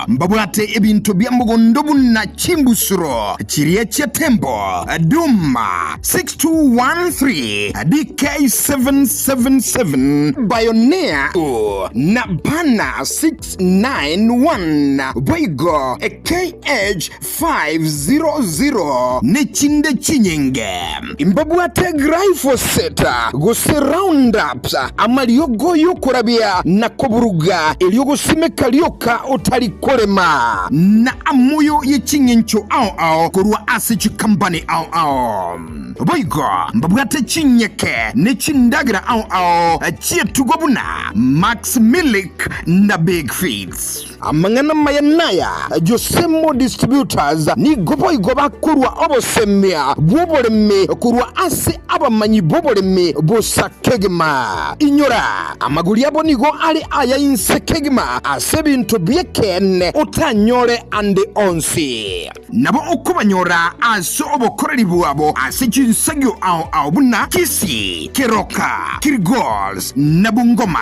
Mbabwate ebinto bia mogondo buna chimbusuro chiria chia Tembo, Duma, 6213, DK777, Bioneer na Banner 691, boigo KH500 nechinde chinyinge. Mbabwate glyphosate gose Roundup, amariogo y'okorabia na koburuga erio gosimeka rioka otari korema, na amoyo ye ching'encho ao ao korwa ase chikampani ao ao. Boigo mbabwate chinyeke ne chindagera ao ao chi'etugo buna Max Milk na Big Feeds. Amang'ana amaya naya, Josemo Distributors nigo boigo bakorua obosemia bw'oboremi korwa ase abamanyi b'oboremi bosa kegima. Inyora, amagori abo nigo are aya inse kegima ase ebinto bi'ekeene otanyore ande onsi. Nabo okobanyora ase obokoreri bwabo ase chinsagio ao ao buna Kisii, Keroka, Kilgoris na Bungoma.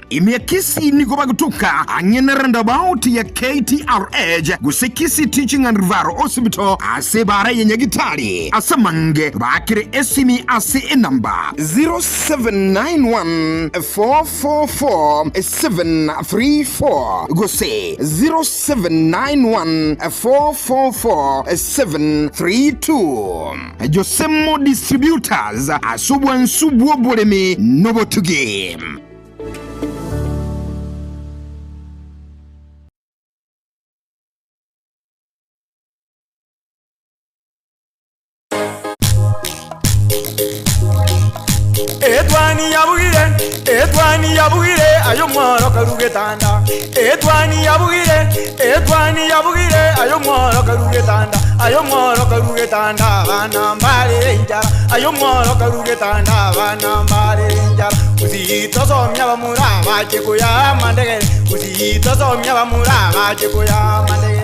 Ime ya Kisii nigo bagotoka ang'e na roundabout ya KTRH gose Kisii Teaching and Referral Hospital ase ebara ya Nyagitari. Ase amange baakere esimi ase enamba 0791 444 734 gose 0791 444 732. Josemo Distributors ase obwansu bw'oboremi nobotugi. Etwani yabugire, etwani yabugire, aye omworo karu getanda. Etwani yabugire, etwani yabugire, aye omworo karu getanda. Aye omworo karu getanda, abana mbarere enchara. Aye omworo karu getanda, abana mbarere enchara. Gusii tosomia abamura bache koyaa amandegere, Gusii tosomia abamura bache koyaa amandegere.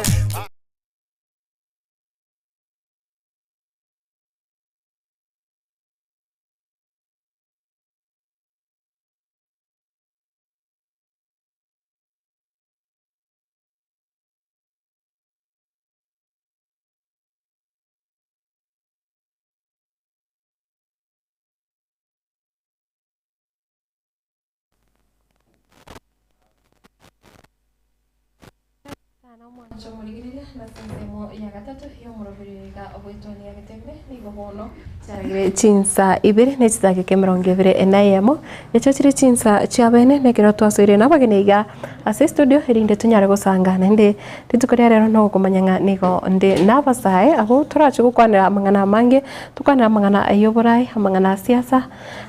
Sana omwancho omorigereria nase ensemo ya gatato y'omoroberi iga obwetwania getembe nigo bono chiaragire chinsa ibere ne chidakika emerongo ebere na eyemo echio chire chinsa chia bene na ekero twasoire na abageni iga ase estudio erinde tonyare gosanga naende rituko ria rero nogokomanya ng'a nigo nde na abasae abwo torache gokwanera amang'ana amange tokwanere amang'ana ay'oboraai amang'ana a siasa.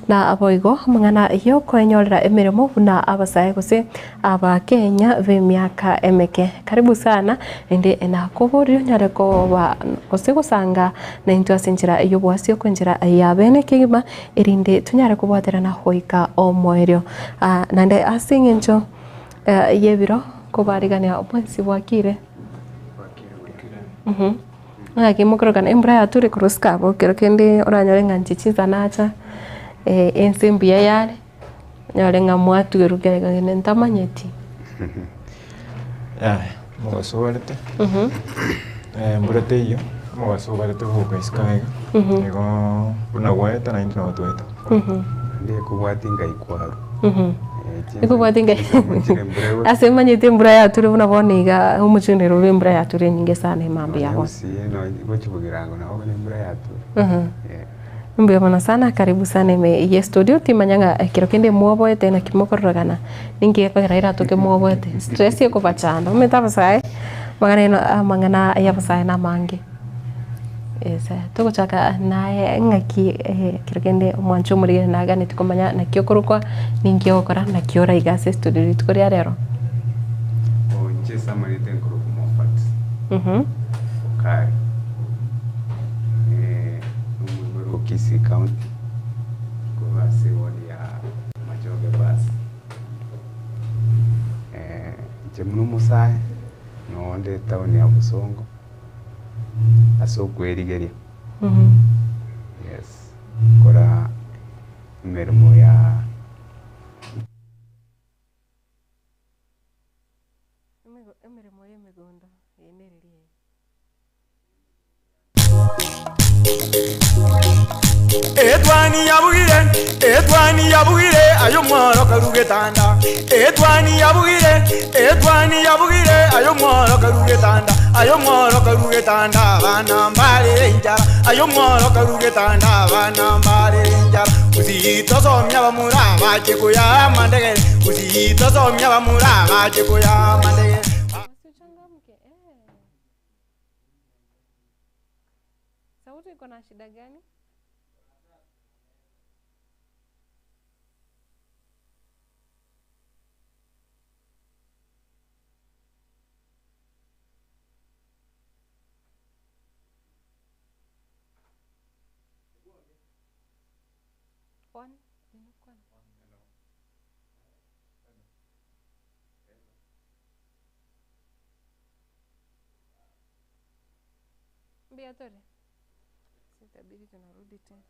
Naboigo amang'ana y'okoenyorera emeremo buna abasae gose Abakenya b'emiaka emeke. Karibu sana naende nakoboria onyare koba gose gosanga naintwe ase enchera y'obwasi oko enchera ya bene kegima erinde tonyare kobwaterana goika omoerio. Naende ase eng'encho y'ebiro kobarigania bwensi bwakire. Ng'aki mokorokana embura yature korwa isiko abwo ekero kende oranyore ng'a inche chinsa nacha ense mbuya yare, onyore ng'a mwatwerwa kere kende ntamanyeti. Yaya, omogaso obarete, embura teiyo, omogaso obarete goka isiko aiga, igo buna gwaeta naintwe nabo twaeta. Naende ekobwatia ngai kwarwa. Ekobwatia ngai ase emanyete embura yature buna bono iga omochie Nairobi embura yature enyinge sana emambia ya bono. Gochia bogirango nabo embura yature. Mbuya mono sana karibu sana ime ye studio timanya ng'a ekero kende mwoboete naki mokororokana ninki gekogera eratoke mwoboete stress ekobachanda omanyete abasae amang'ana aino amang'ana ya abasae namange. Yes togochaka naye ng'aki ekero kende omwancho omorigeni naganeti komanya naki okorokwa, ninki ogokora, naki ore iga ase estudio rituko ria rero. Inche ase amareta nkorokwa Moffat Okari, omoibori o Kisii County, korwa ase eward ya Machoge Bus. Inche buna omosae, nonde etown ya Bosongo. ase okwerigeria, yes, kora emeremo ya. Amaremo y'emegondo, eye nereri eye. Etwani yabugire, etwani yabugire, aye omworo karu getanda. Etwani yabugire, etwani yabugire, aye omworo karu getanda. Aye omworo karu getanda, abana mbarere enchara. Aye omworo karu getanda, abana mbarere enchara. Gusii tosomia abamura bache koyaa amandegere, gusii tosomia abamura bache koyaa amandegere. Basi uchangamke eh. Sauti iko na shida gani? One, inukwana. Mbuya tore. Sitabidi tunarudi tena.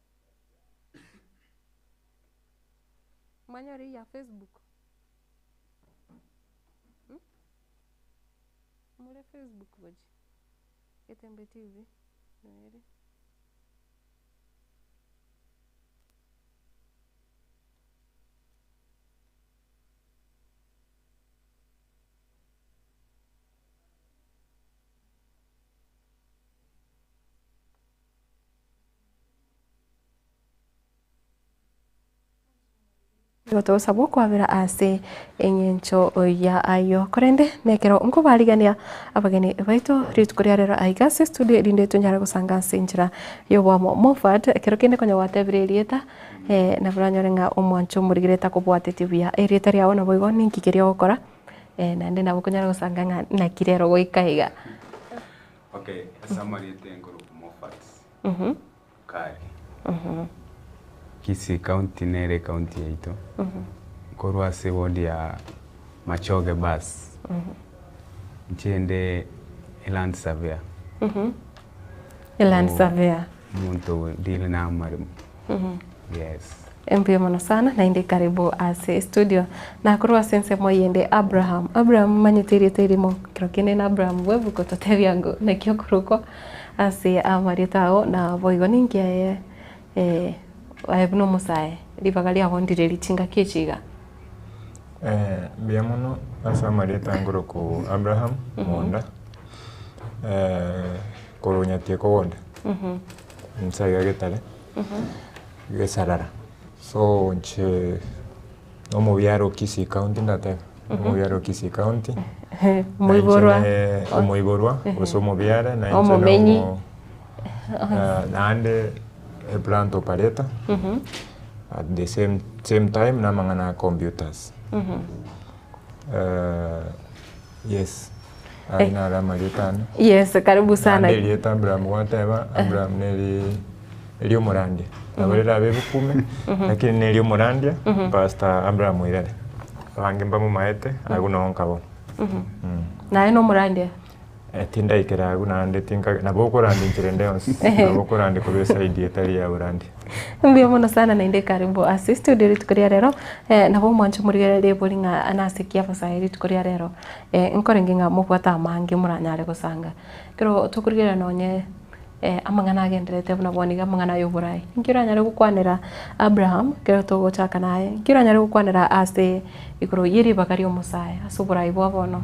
Mwanyore hii ya Facebook. Hmm? Mure Facebook gochi. Getembe TV. Noere. Nigo togosabwa okwabera ase eng'encho ya ayio. Korende nekero nkobarigania abageni baito rituko ria rero aiga ase estudio erinde tonyare gosanga ase enchera y'obwamo. Moffat, ekero kende konya gwatebire erieta eh, nabo oranyore ng'a omwancho omorigere takobwatetie buya. Erieta riago nabo igo ninki keria ogokora eh, naende nabo okonyara gosanga ng'a naki rero goika iga. Okay, ase amarieta enkorokwa Moffat Kari. Kisii County nere ecounty yaito, nkorwa ase eward ya Machoge bus, inche inde eland surveyor. Eland surveyor. Omonto odeal na amaremo, yes. Mbuya mono sana naende karibu ase estudio. Na korwa ase ensemo eyende Abraham. Abraham manyete erieta erimo kero kende na Abraham bwebuko totebia ng'o naki okorokwa ase amarieta ao na boigo ninki aye eh, aye buna omosae ribaga riabo ndire chingaki echi iga. Eh, mbuya mono ase amarieta ngoroku Abraham Monda, eh, korwa Nyatieko ward, inse iga Getare, Gesarara. So inche na omobiare o Kisii County ndatebe, omobiare o Kisii County, na inche Omoiborwa. ne omoiborwa gose omobiare na inche na Omomenyi. omo naende a plant operator, at the same same time na amang'ana a computers. Yes, ayio naro amarieta ane. Yes, karibu sana. Naende erieta Abraham gwateba, Abraham neri eria omorandia, nabo rirabe ebukume, lakini na eria omorandia, Pastor Abraham Oirare, abange mbamomaete, agwo noo nkabao. Naye na omorandia? Eh, tindaikera agwo naende tinka nabo okorandia inchera ende yonsi, nabo okorandia korwa eside etari ya oborandia. Mbuya mono sana naende karibu ase studio rituko ria rero, eh, nabo omwancho morigererie ebori ng'a nase ki abasae rituko ria rero, eh, nkorenge ng'a mobwate amange moranyare gosanga. Ekero tokorigereria nonye eh, amang'ana agendererete buna bono iga amang'ana ya oborai, inki oranyare gokwanera Abraham ekero togochaka naye, inki oranyare gokwanera ase igoro ye ribaga ria omosae ase oborai bwa bono?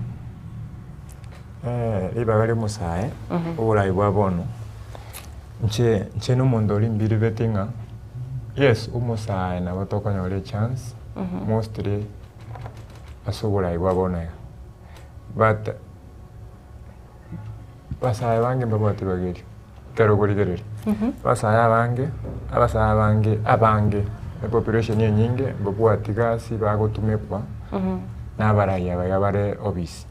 Eh, ribaga ria omosae, oborai bwa bono, inche inche na omonto oria mbiribeti ng'a yes omosae nabo tokonyora echance mostly ase oborai bwa bono iga, but abasae abange mbabwati ribaga erio, ekero okorigereria, abasae abange, abasae abange abange epopulation enyinge mbabwati gasi bagotumekwa na abarai aba iga bare obisi.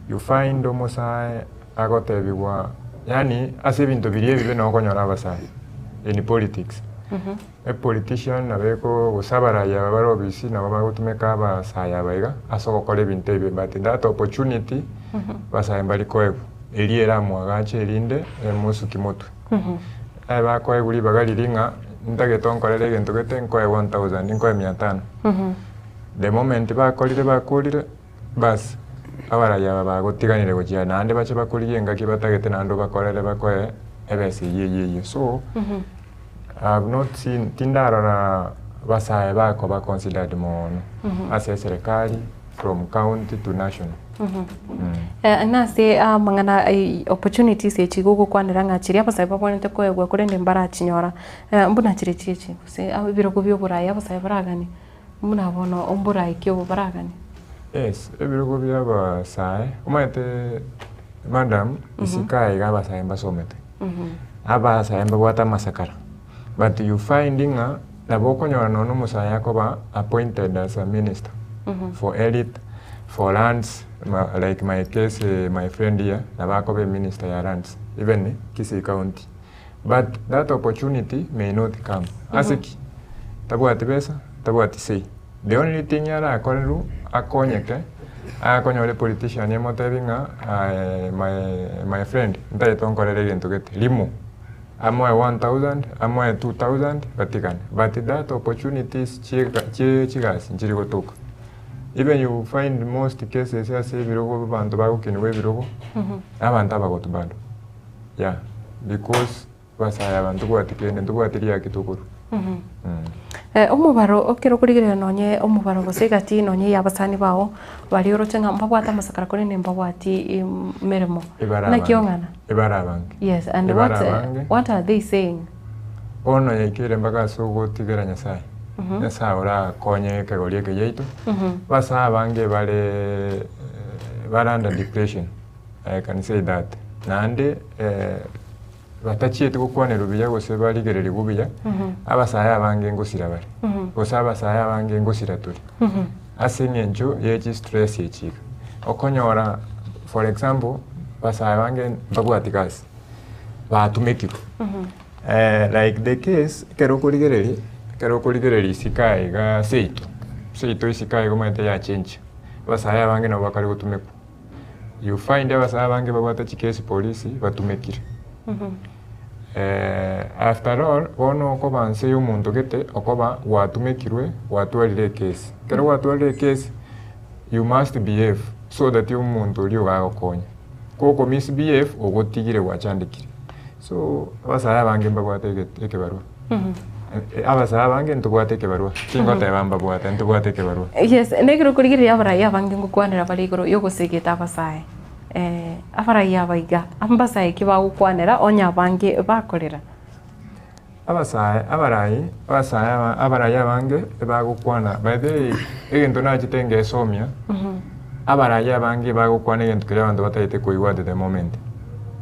You find omosae agotebiwa yaani ase ebinto biria ebibe nabo okonyora abasae in politics. Epolitician nabo eko gose abarai aba bare obisi nabo bagotumeka abasae aba iga ase ogokora ebinto ebibe but that opportunity abasae mbari koegwa. Eria eramoagache erinde emosuki motwe. Aye bakoegwa ribaga riria ng'a ntagete onkorere egento gete nkoe one thousand nkoe mia tano. The moment bakorire bakorire. Bas, Abarai aba bagotiganire gochia naende bache bakorigie engaki batagete naende obakorere bakoe ebesa eyio eyio eyio. So, I have not seen tindarora abasae bakoba considered mono ase eserekari from county to national. Nase amang'ana opportunities echi igo ogokwanera ng'a chiria abasae babwenerete koegwa korende mbarachinyora, mbuna chiria echi gose ebirogo bia oboraia abasae baraganie. Buna bono omborae ki obo baraganie? Yes, ebirogo bia abasae, omanyete madam, isiko aye iga abasae mbasomete, abasae mbabwate amasakara, but you find ng'a nabo okonyora nonya omosae akoba appointed as a minister for health, for lands, like my case my friend here, nabo akoba eminister ya lands, even Kisii county. But that opportunity may not come. Ase ki? Tabwati besa, tabwati say. The only thing arakorerwe akonyeke, akonyore epolitician emotebi ng'a aye my my friend ntagete onkorere egento gete, rimo. Amoe 1000, amoe 2000 batigane. But that opportunities chiga chie chigasi nchiri gotoka. Even you find most cases ase ebirogo abanto bagokinigwa ebirogo, na abanto abagotu bado. Yeah, because basae aba ntobwati kende, ntobwati riaki tokorwa. Omobaro ekero okorigereria nonye omobaro gose egati nonye ya abasani bao, baria oroche ng'a mbabwate amasakara korende mbabwati emeremo. Ebare Naki abange, ong'ana? ebare abange. Yes, and Ebare what, abange. what are they saying? Bono yaikeire mpaka ase ogotigera Nyasaye, Nyasaye orakonye ekegori eke giaito, basae abange bare bare under depression. I can say that. Naende batachieti gokwanerwa buya gose barigererigwe buya, abasae abange ngosira bare, gose abasae abange ngosira tore, ase eng'encho ye chistress echi iga. Okonyora for example, abasae abange mbabwati gasi, batumekirwe like the case ekero okorigereria, ekero okorigereria isiko aye igaa seito, seito isiko aye iga omanyete yachengia, abasae abange nabo bakare gotumekwa. You find abasae abange babwate chikesi polisi batumekire. After all, bono okoba nse ya omonto gete okoba gwatumekirwe gwatwarire ekesi. Ekero gwatwarire ekesi, you must behave so that omonto oria iga agokonye. Koko misbehave ogotigire gwachandekire. So abasae abange mbabwate ege- ekebarua. Abasae abange ntobwate ekebarua, tingoteba mbabwate, ntobwate ekebarua. Yes, nekero okorigereria abarai abange ngokwanera bare igoro yogosegeta abasae, abarai aba iga, mbasae ki bagokwanera onye abange bakorera? Abasae, abarai, abasae aba abarai abange ebagokwana, by the way, egento nachete ngesomia, abarai abange ebagokwana egento keria abanto batagete koigwa at the moment.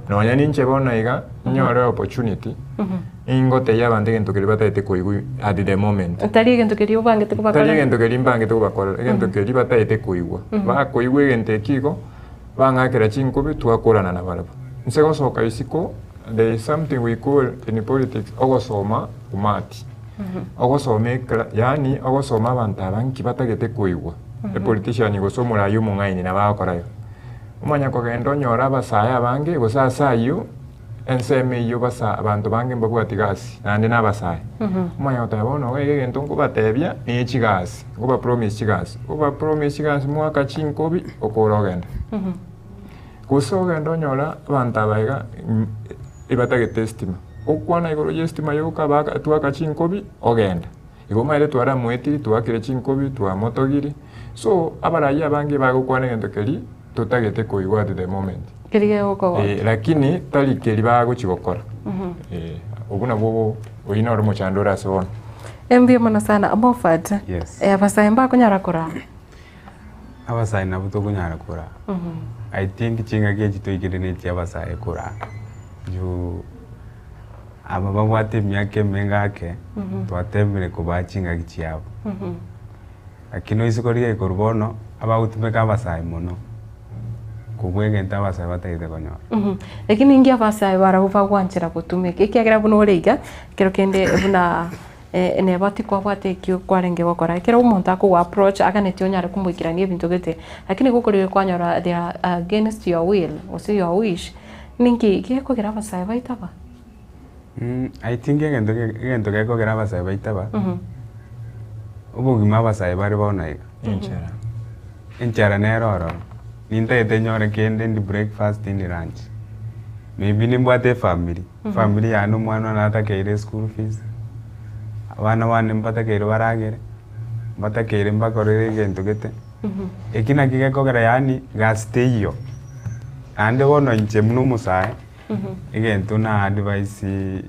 Nonya ninche bono iga, nyore opportunity, Ningotebia abanto egento keria batagete koigwa at the moment. Tari egento keria obangete kobakorera. Tari egento keria mbangete kobakorera, egento keria batagete koigwa. Bakoigwa egento ekio igo, bang'akera chinkobi twakorana nabarabwo. Inse gosoka isiko, there is something we call in politics ogosoma umati. Ogosoma ekla yaani ogosoma abanto aba nki batagete koigwa. Epolitician gose omoraia omong'aini nabo agokora igo. Omanya kogenda onyore abasae abange gose ase ayio. Ensemo eyio basa abanto bange mbabwati gasi, naende nabasae. Omanye goteba bono iga iga egento nkobatebia ne chigasi, nkoba promise chigasi, oba promise chigasi mwaka chinkobi okore ogende. Gose ogende onyore abanto aba iga ebatagete estima, okwana igoro ya estima yoka baka twaka chinkobi ogenda. Igo omanyete twaramoetiri twakire chinkobi twamotogiri, so abarai abange bagokwana egento keria totagete koigwa at the moment. Keria gegokogokia. Eh, lakini tari keria bagochi gokora. Eh, obwo nabwo oyio noro omochando ore ase bono. Mbuya mono sana Moffat. Yes. Eh, abasae mbakonyara koraa? Abasae nabo tokonyara koraa. I think chingaki echi toikire na echia abasae koraa. Juu aba babwate emiaka emenge ake, twatemire kobaa chingaki chiabo. Lakini oise korigia korwa bono, abagotumeka abasae mono, kobua egento abasae batagete konyora. Lakini inki abasae barabwo bagwanchera gotumeka? Ekiagera buna ore iga, ekero kende buna neba tikwabwate ekio kwarenge gokora, ekero omonto akogo approach aganetie onyare komoikerania ebinto gete, lakini gokorire kwanyora they are against your will gose your wish, ninki gekogera abasae baito aba? I think egento egento gekogera abasae baito aba, obogima abasae bare bono iga, Enchara. enchara nere ororo. Nintagete nyore kende ndi breakfast ndi lunch. Maybe nimbwate efamiri, efamiri yane omwana one natakeire eschool fees, abana bane mbatakeire baragere, mbatakeire mbakorere egento gete, eki naki gekogera yaani gasi teiyo. Naende bono inche buna omosae, egento na advise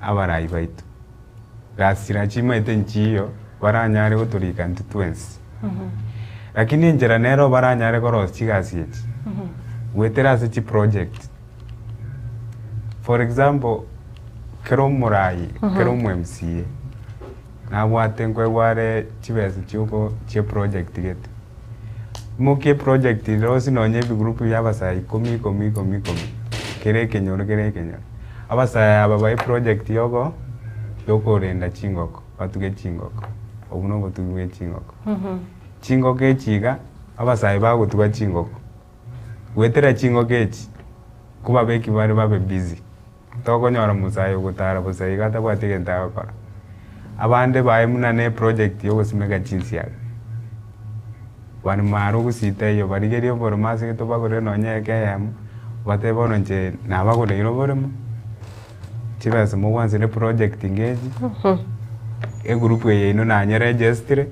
abarai baito, gasi chiria chimaete nchiyo, baranyare gotorika intwe twensi. Lakini enchera nero baranyare korosia chigasi echi, goetera ase chiproject. For example, kera omorai, kera omo MCA, nabwate nkoegwa are chibesa chioko chie project gete. Imokia eproject rosie nonye ebigroup bia abasae ikomi ikomi ikomi ikomi, kera ekenyoro kera ekenyoro. Abasae aba bae eproject yoko yokorenda chingoko, batuge chingoko, obwo na obotugi bwe chingoko. Chingoko echi iga, abasae bagotuga chingoko, goetera chingoko echi, nkobabeki bare babe busy, tokonyora omosae ogotara bosa iga atabwati egento agokora. Abande baye buna ne eproject ya ogosimeka chinsiaga, bare mara ogosita eywo barigerie oboremo ase gete obagorere nonye eka eyemo, obatebie bono inche nabagoreire oboremo, chibesa mogwansire eproject ngechi, egroup eye yaino nanyeregestire,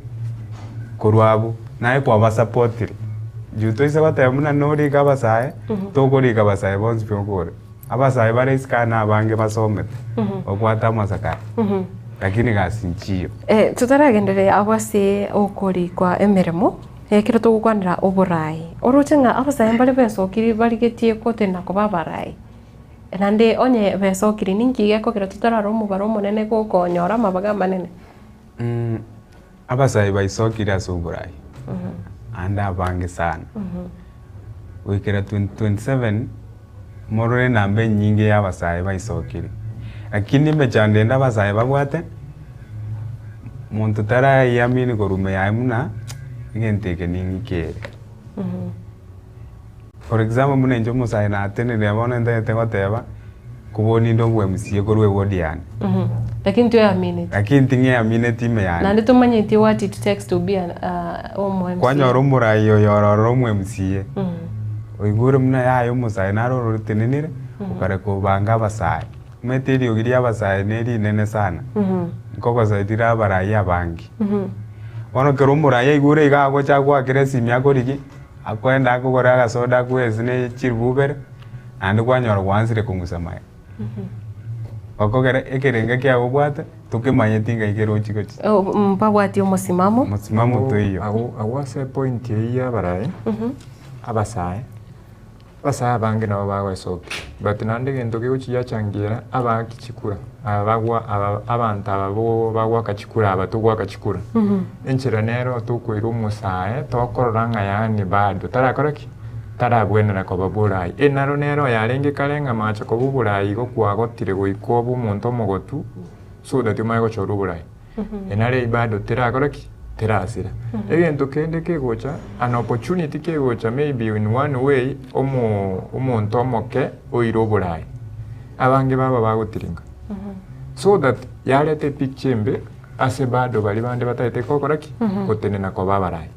korwa abwo, naye kwabasapotire, juu toise goteba buna norike abasae, tokorika abasae bonsi pi okore. Abasae bare isiko aa nabange basomete, babwate amasakara, lakini gasi nchiyo. Totaragendereria abwo ase okorikwa emeremo, ekero togokwanera oboraai, oroche ng'a abasae mbare besokiri barigetie gotenena koba abaraai? Naende onye besokiri ninki gekogera totarara omobaro omonene gokonyora amabaga amanene? Abasae baisokire ase oborai, naende abange sana, goikera 2027 morore enamba enyinge ya abasae baisokire. Lakini emechando ende abasae babwate, monto taraiamini korwa ime yaye buna egento eke ning'ike ere. For example buna inche omosae natenenire bono ntagete goteba, kobua ninde obo MCA korwa eward yane. Lakini toeamineti. Lakini ting'eamineti ime yane. Naende tomanyeti what it takes to be an omo MCA. Kwanyora omorai oyo ore ororo omo MCA, oigure buna yaya omosae naro ore otenenire, okare kobanga abasae. Omanyete eriogi ria abasae ne rinene sana, nkogosaidire abarai abange. Bono ekero omorai aigure iga agocha agoakera esimi akorigie, Akoenda akogora agasoda akwesi ne chiribu ibere, naende kwanyora gwansire kong'usa maega. Okogera ekerenga kiago obwate, tokemanyeti ng'ai kerochi gochia. Oh, mbabwati omosimamo. Mosimamo toiyo. Agwo agwo ase epoint eyio ya abarai, abasae, abasae abange nabo bagoesokia, but naende egento kegochiyachangira, abaaki chikura, aba bagwa aba abanto aba bo bagoaka chikura aba togoaka chikura, enchera nero tokoira omosae tokorora ng'a yaani bado tarakora ki? Tarabwenera koba borai. Enaro nero yarenge kare ng'a mache koba oborai igo kwagotire goika obe omonto omogotu so that omanye gochora oborai. Enaro eyio bado terakora ki? Terasira. Egento kende kegocha, an opportunity kegocha maybe in one way, omo omonto omoke oire oborai, abange baba bagotiringa. So that yareta epicture embe ase bado baria bande batagete gokora ki? Gotenena koba abarai.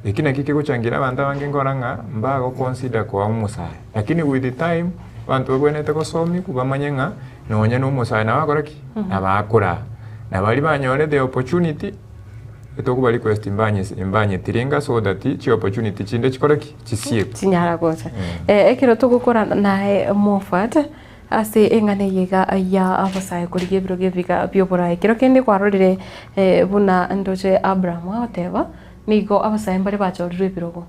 Eki nakio kegochangira abanto abange nkora ng'a mbago consider koa omosae. Lakini with the time, abanto babwenerete gosomiwa bamanye ng'a nonya na omosae nabo akora ki? Nabo akoraa. Na baria banyore the opportunity, etokoba request mbanyesi mbanyetiringa so that chi opportunity chinde chikore ki? Chisiekwe. Chinyara gocha. Ekero togokora naye Moffat, Ase eng'ana eye iga ya abasae korigia ebirogo ebiga bi'oboraai. Kero kende kwarorire buna ndoche Abraham agoteba, nigo abasae mbare bachorirwe ebirogo,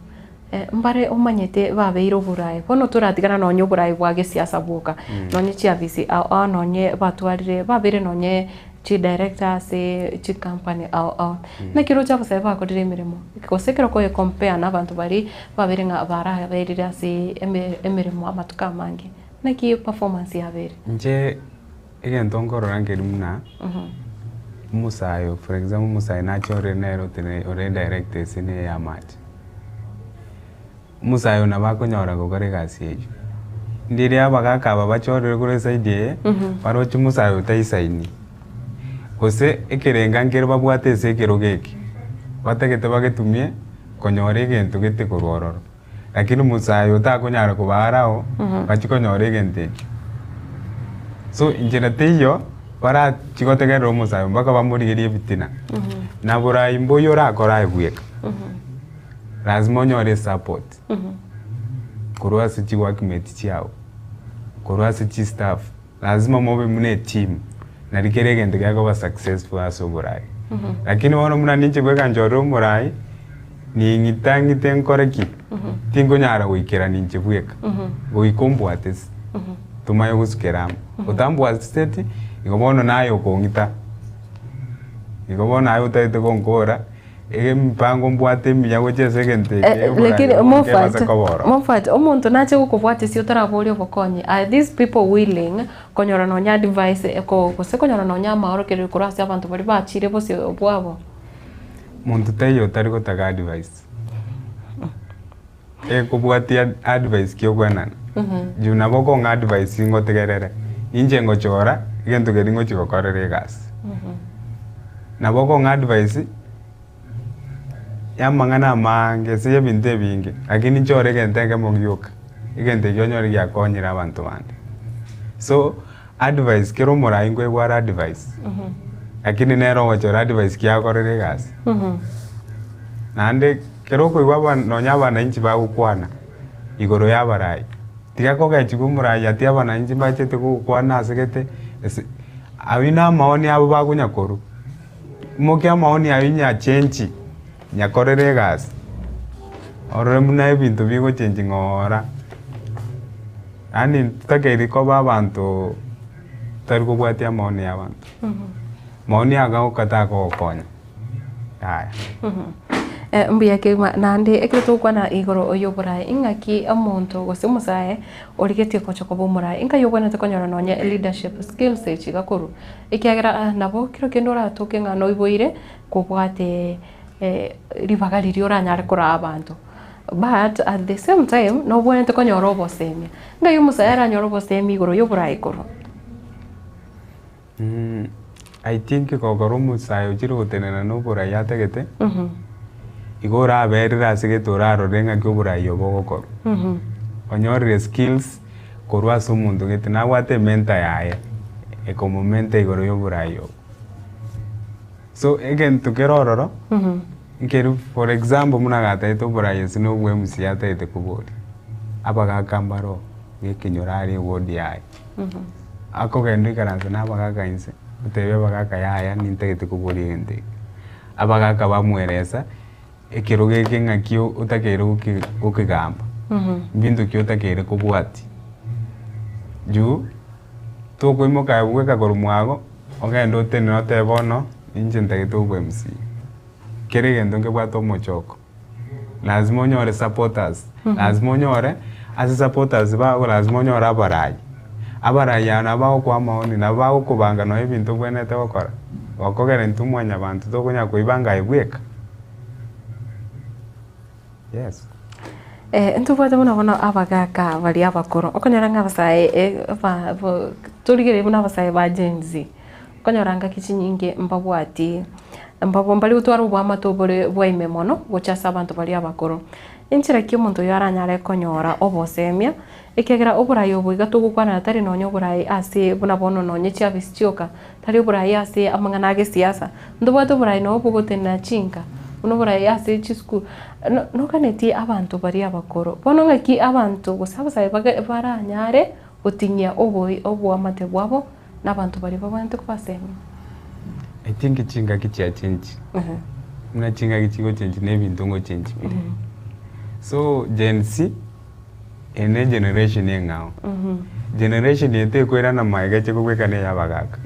mbare omanyete babeire oboraai. Bono toratigana nonye oboraai bwa gesiasa bwoka, nonye chiafisi ao ao nonye batwarire babeire nonye chidirector ase chicompany ao ao. Naki oroche abasae bakorire emeremo, gose ekero okoye compare na abanto baria babeire ng'a baraberire ase emeremo amatuko amange. Naki performance yabeire? Inche egento nkorora nkeri buna, omosae oyo for example omosae nache ore nere otene ore director ase ene ya amache, omosae oyo nabo akonyora gokora egasi eywo. Ndiria abagaka aba bachorire korwa eside eye, baroche omosae oyo taisaini, gose ekerenga nkere babwate ase ekerogo eke, batagete bagetumie konyora egento gete korwa ororo. Lakini omosae oyo takonyara kobaarao, bachie konyora egento ekio. So inchera teiyo barachie gotegerera omosae oyo mpaka bamorigerie ebitina. Na borai mboiyo orakore aye bweka, lazima onyore esupport korwa ase chiworkmate chiago, korwa ase chistaff, lazima mobe buna eteam nari kera egento gekoba successful ase oborai. Lakini bono buna ninche bweka nchorire omorai. Ning'ita ng'ite nkore ki? Tinkonyara goikerania inche bweka, goika ombwate ase, tomanye gosukera amo. Otambwateti, igo bono naye okong'ita, igo bono aye otagete gonkora, emipango mbwate emiya gochia ase egento eke Eh, lakini oborari Moffat, nkebase koba ororo. Moffat, omonto nache gokobwatesia otaraboria obokonyi, are these people willing konyora nonya advice eko gose konyora nonya amaorokererio korwa ase abanto baria bachire bosio bwabo? Monto taiyo otari gotaka advice. Ekobwatia advice ki okwenana. Juu nabo okong'a advice ngotegerere, inche ngochora egento keria ngochi gokorera egasi. Nabo okong'a advice ya amang'ana amaange ase ebinto ebinge, lakini nchore egento ekemo gioka, egento ekio onyore giakonyire abanto bande. So. Advice, kera omorai nkoegwa are advice, lakini nere ogochora advice ki akorera egasi. Naende kera okoigwa aba nonya abananchi bagokwana igoro ya abarai, tiga kogechigwa omorai ati abananchi mbachete gokwana ase gete ase aywo na amaoni abo bakonya korwa, imokia amaoni aywo nyachenchi nyakorere egasi, orore buna ebinto bigochenchi ng'oora. Yaani totakeiri koba abanto totari kobwatia amaoni ya abanto. Maoni agaoka takogokonya, yaya. Mbuya kegima naende ekero togokwana igoro y'oboraai ing'aki omonto gose omosae origetie gocha koba omoraai inkai obwenerete konyora nonye leadership skills echi igakorwa ekiagera nabo kero kende oratoke ng'a noiboire kobwate ribaga riria oranyare koraa abanto. But at the same time nobwenerete konyora obosemia. Ngai omosae aranyore obosemia igoro y'oboraai korwa? I think gokora omosae ochire gotenena na oborai atagete, igo oraberere ase gete orarore ng'aki oborai obo bogokorwa. Onyorire skills korwa ase omonto gete nabwate ementor yaye, ekomomentor igoro ya oborai obo. So egento kere ororo. Nkeri for example buna agatagete oborai ase na obwa MCA atagete koboria, abagaka mbaro ba ekenyoro aria eward yaye, akogenda oikaranse na abagaka inse, otebie abagaka yaya nintagete koboria egento eke. Abagaka bamoeresa ekerogo eke ng'aki otakeire goki gokegamba, mbinto ki otakeire kobwatia, juu tokoimoka aye bweka korwa mwago, ogende otenene otebe bono, inche ntagete obwa MCA. Kera egento nkebwate omochoko, lazima onyore supporters, lazima onyore ase supporters bago lazima onyore abarai, abarai aba nabo bagokoa amaoni, nabo bagokobanga nonye ebinto obwenerete gokora, gokogera intwe mwanyabanto tokonyara koibanga aye bweka, yes. Ntobwate buna bono abagaka baria abakoro, okonyora ng'a abasae ba bo torigereria buna abasae ba Gen Z. Okonyora ngaki chinyinge mbabwati mbabo mbari gotwara oboamate obore bwa ime mono gochia ase abanto baria abakoro. Enchera ki omonto oyio aranyare konyora obosemia, ekiagera oborai obo iga togokwanera tari nonya oborai ase buna bono nonye chiafisi chioka, tari oborai ase amang'ana a gesiasa, ntobwate oborai nabo bogotenena chinka, buna oborai ase chisukuru, no noganetie abanto baria abakoro. Bono ng'aki abanto gose abasae baga baranyare gotinyia oboi oboamate bwabo. na abanto baria babwenerete kobasemia. I think chingaki chiachenchi, buna chingaki chigochenchi na ebinto ngochenchi bire. So Gen Z, eye ne generation eng'ao, generation eye tekoirana magega eche kobwekana eya abagaka.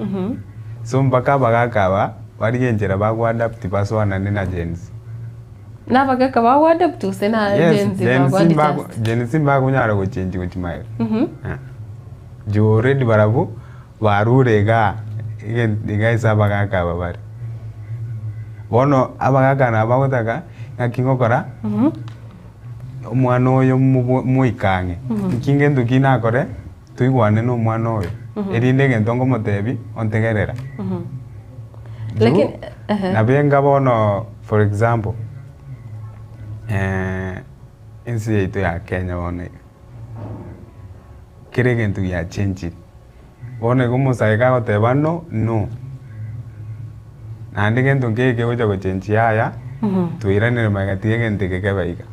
So mpaka abagaka aba, barigie enchera bago adapt basoanane na Gen Z. Na abagaka bago adapt gose na Yes, Gen Z Gen bago Z mbago adjust? Gen Z mbakonyara gochenchi gochia magega. Juu already barabwo barure igaa iga ase abagaka aba bare. Bono abagaka nabo bagotaka ng'aki ngokora, omwana oyo mobwa moike ang'e, nki ngento ki nakore toigwane na omwana oyo, erinde egento nkomotebia ontegerera. Juu Lakini ehe. nabo enga bono for example. Ense yaito ya Kenya bono iga, kera egento giachenchire. Bono iga omosae kagoteba no, no. Naende gento nkeiyo kegocha gochenchia yaya, twairanire magega tiga egento eke kebe iga.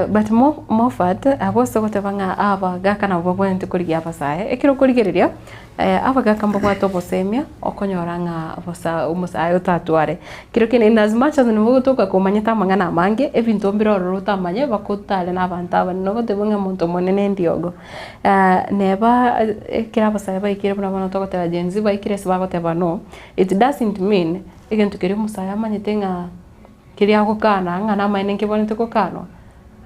But Moffat, abwo ase ogoteba ng'a abagaka nabo babwenerete korigia abasae, ekero okorigereria abagaka mbabwate obosemia okonyora ng'a bosa omosae otatware. Kero kende in as much as nabo ogotoka komanyete amang'ana amange, ebinto mbire ororo otamanye bakotare na abanto abanene ogoteba ng'a omonto omonene ndiogo. Neba ekero abasae baikire buna bono togoteba Gen Z baikire ase bagoteba no, it doesn't mean egento keria omosae amanyete ng'a keria agokana ng'a namaene nkebwenerete gokanwa,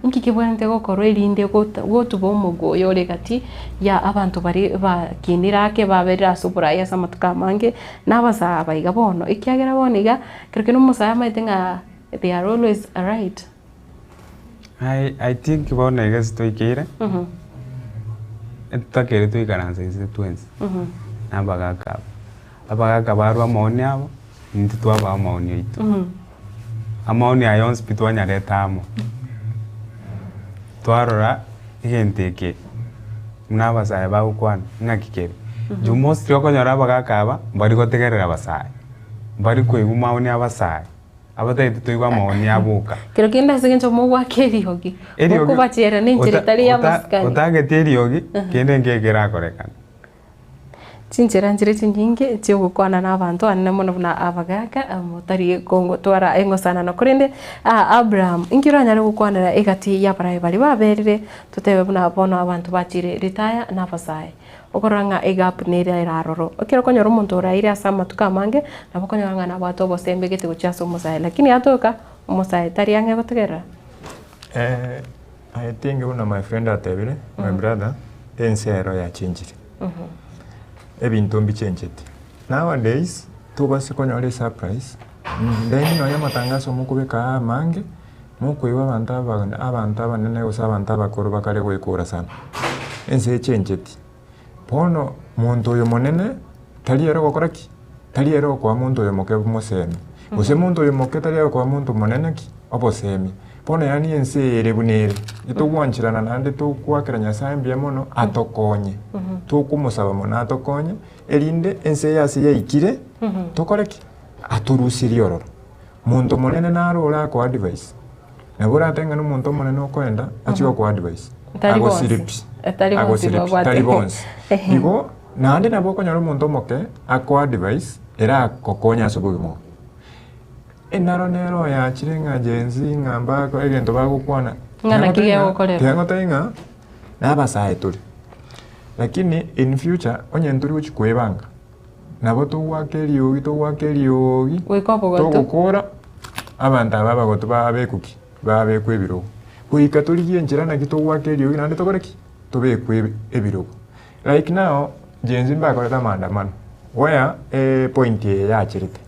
inki kebwenerete gokorwa erinde gota gotuba omogo oyo ore gati ya abanto baria bakinire ake baberire ase oborai ase amatuko amange, na abasae aba iga bono, ekiagera bono iga, ekero kende omosae amanyete ng'a they are always right. I I think bono iga ase toikeire, etotakeire toikaranse inse twensi, na abagaka aba. Abagaka barwa amaoni abo, intwe twabaa amaoni aito. Amaoni aya onsi pi twanyareta amo, twarora egento eke buna abasae bagokwana ng'aki kere. Juu mostly okonyora abagaka aba, mbari gotegerera abasae, mbari koigwa maoni abasae. Abatagete toigwe amaoni aboka. Kero kende ase eng'encho mogoaka eriogi, Eriogi mokobachiera na enchera ota- etari ya ota- amasikani. otagete eriogi kende nge kerakorekana. Chinchera nchire chinyinge chi'ogokwana na abanto anene mono buna abagaaka, motari kongotwara eng'osanano. Korende Abraham, inki oranyare gokwanera egati y'abarai baria baberire, totebe buna bono abanto bachire ritaya na abasae? Okorora ng'a egap nere ere aroro. Ekero okonyora omonto oraire ase amatuko amange, nabo okonyora ng'a nabwate obosembe gete gochia ase omosae, lakini atoka, omosae tari ang'e gotegerera. I think buna my friend atebire, my brother, ense ero yachenchire, ebinto mbichencheti. Nowadays, tobase konyora esurprise, then nonya amatangaso mokobeka aa amange, mokoigwa abanto aba abanto abanene gose abanto abakoro bakare goekora sana, ense echencheti. Bono monto oyo monene, tari ere ogokora ki? Tari ere okoa monto oyo moke mosemi, gose monto oyo moke tari okoa monto monene ki? Obosemi. Bono yaani ense eye ere buna ere, etogwancherana naende togoakera Nyasaye mbuya mono atokonye, tokomosaba mono atokonye, erinde ense eye ase yaikire, tokore ki? Atorusirie ororo. Monto monene naro ore akoa advice, nabo oratebe ng'a nomonto omonene okoenda achie gokoa advice, Tari bonsi. agosire pi, Tari bonsi agosire pi, babwate. tari bonsi. Igo naende nabo okonyora omonto omoke akoa advice eragokonye ase obogima obo. Enaro nere oyachire ng'a Gen Z ng'a mbako egento bagokwana, Ng'a naki gegokorerwa. tiga ngotebi ng'a na abasae tore, lakini in future onye ntori gochia koebanga. Nabo togoaka eriogi, togoaka eriogi, Goika obogotu. togokora, abanto aba abagotu babekwe ki? Babekwe ebirogo. Goika torigie enchera naki togoaka eriogi naende tokore ki? Tobekwe ebi ebirogo. Like now, Gen Z mbakorete amaandamano, where epoint eye yacherete,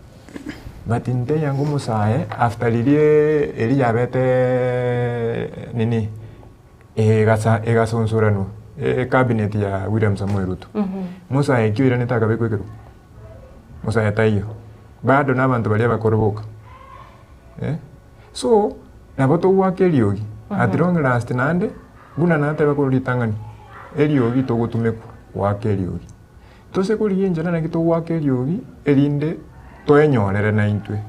but nteiyo ng'a omosae after riria eria yabete nini. Egasa egasonsoranwa ecabinet ya William Samoei Ruto. Musa ekio oiranete akabekwa ekerogo? Musa taiyo. Bado na abanto baria abakoro boka. Eh? So, nabo togoaka eriogi at long last naende, buna nateba korwa ritang'ani, eriogi togotumekwa goaka eriogi. Tose korigia enchera naki togoaka eriogi erinde toenyorere naintwe.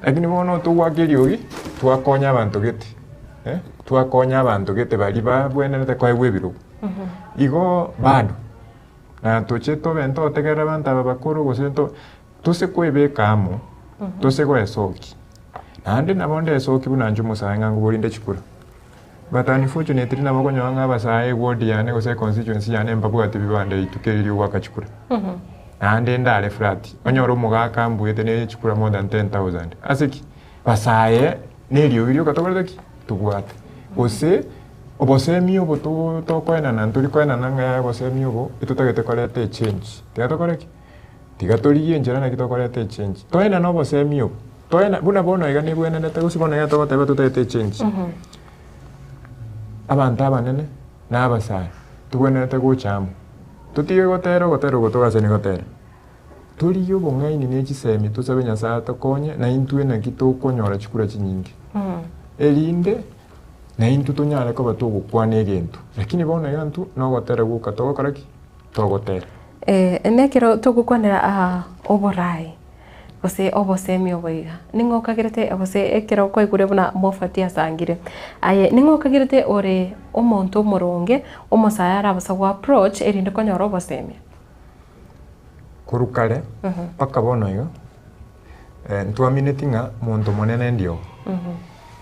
Lakini bono togoaka eriogi, twakonya abanto gete, eh, twakonya abanto gete baria babwenerete koegwa ebirogo. Igo bado, na toche tobe ntotegerere abanto aba bakoro gose nto tose koebeka amo, tose goesokia. Naende nabo ndesokie buna inche omosae ng'a ngoborinde chikura. But unfortunately nabo okonyora ng'a abasae eward yane gose econstituency yane mbabwati bibanda rituko erio riogoaka chikura. Naende ndare flat, onyore omogaka mbuete ne chikura more than 10,000. Ase ki? Basae na eriogi rioka tokorete ki? Tobwate. Gose obosemi obo to tokoenana ntori koenana ng'a yaya obosemi obo etotagete koreta echange. Tiga tokore ki? Tiga torigie enchera naki tokoreta echange. Toenane obosemi obo. Toena buna bono iga nibwenerete gose bono iga togoteba totagete echange. Abanto abanene na abasae tobwenerete gocha amo, totige gotera ogotera oko togasani gotera, torigie obong'aini ne chisemi tosabe Nyasaye atokonye na intwe naki tokonyora chikura chinyinge, erinde. Na intwe tonyare koba togokwana egento, lakini bono iga intwe nogotera gwoka togokora ki? Togotera. Nekero togokwanera aa oboraai gose obosemi obo iga, ning'o okagerete gose ekero kwaigure buna mofati asangire, aye ning'o okagerete ore omonto omoronge, omosae arabasa go approach erinde konyora obosemia? Korwa kare mpaka bono iga, ntwamineti ng'a monto monene ndiogo.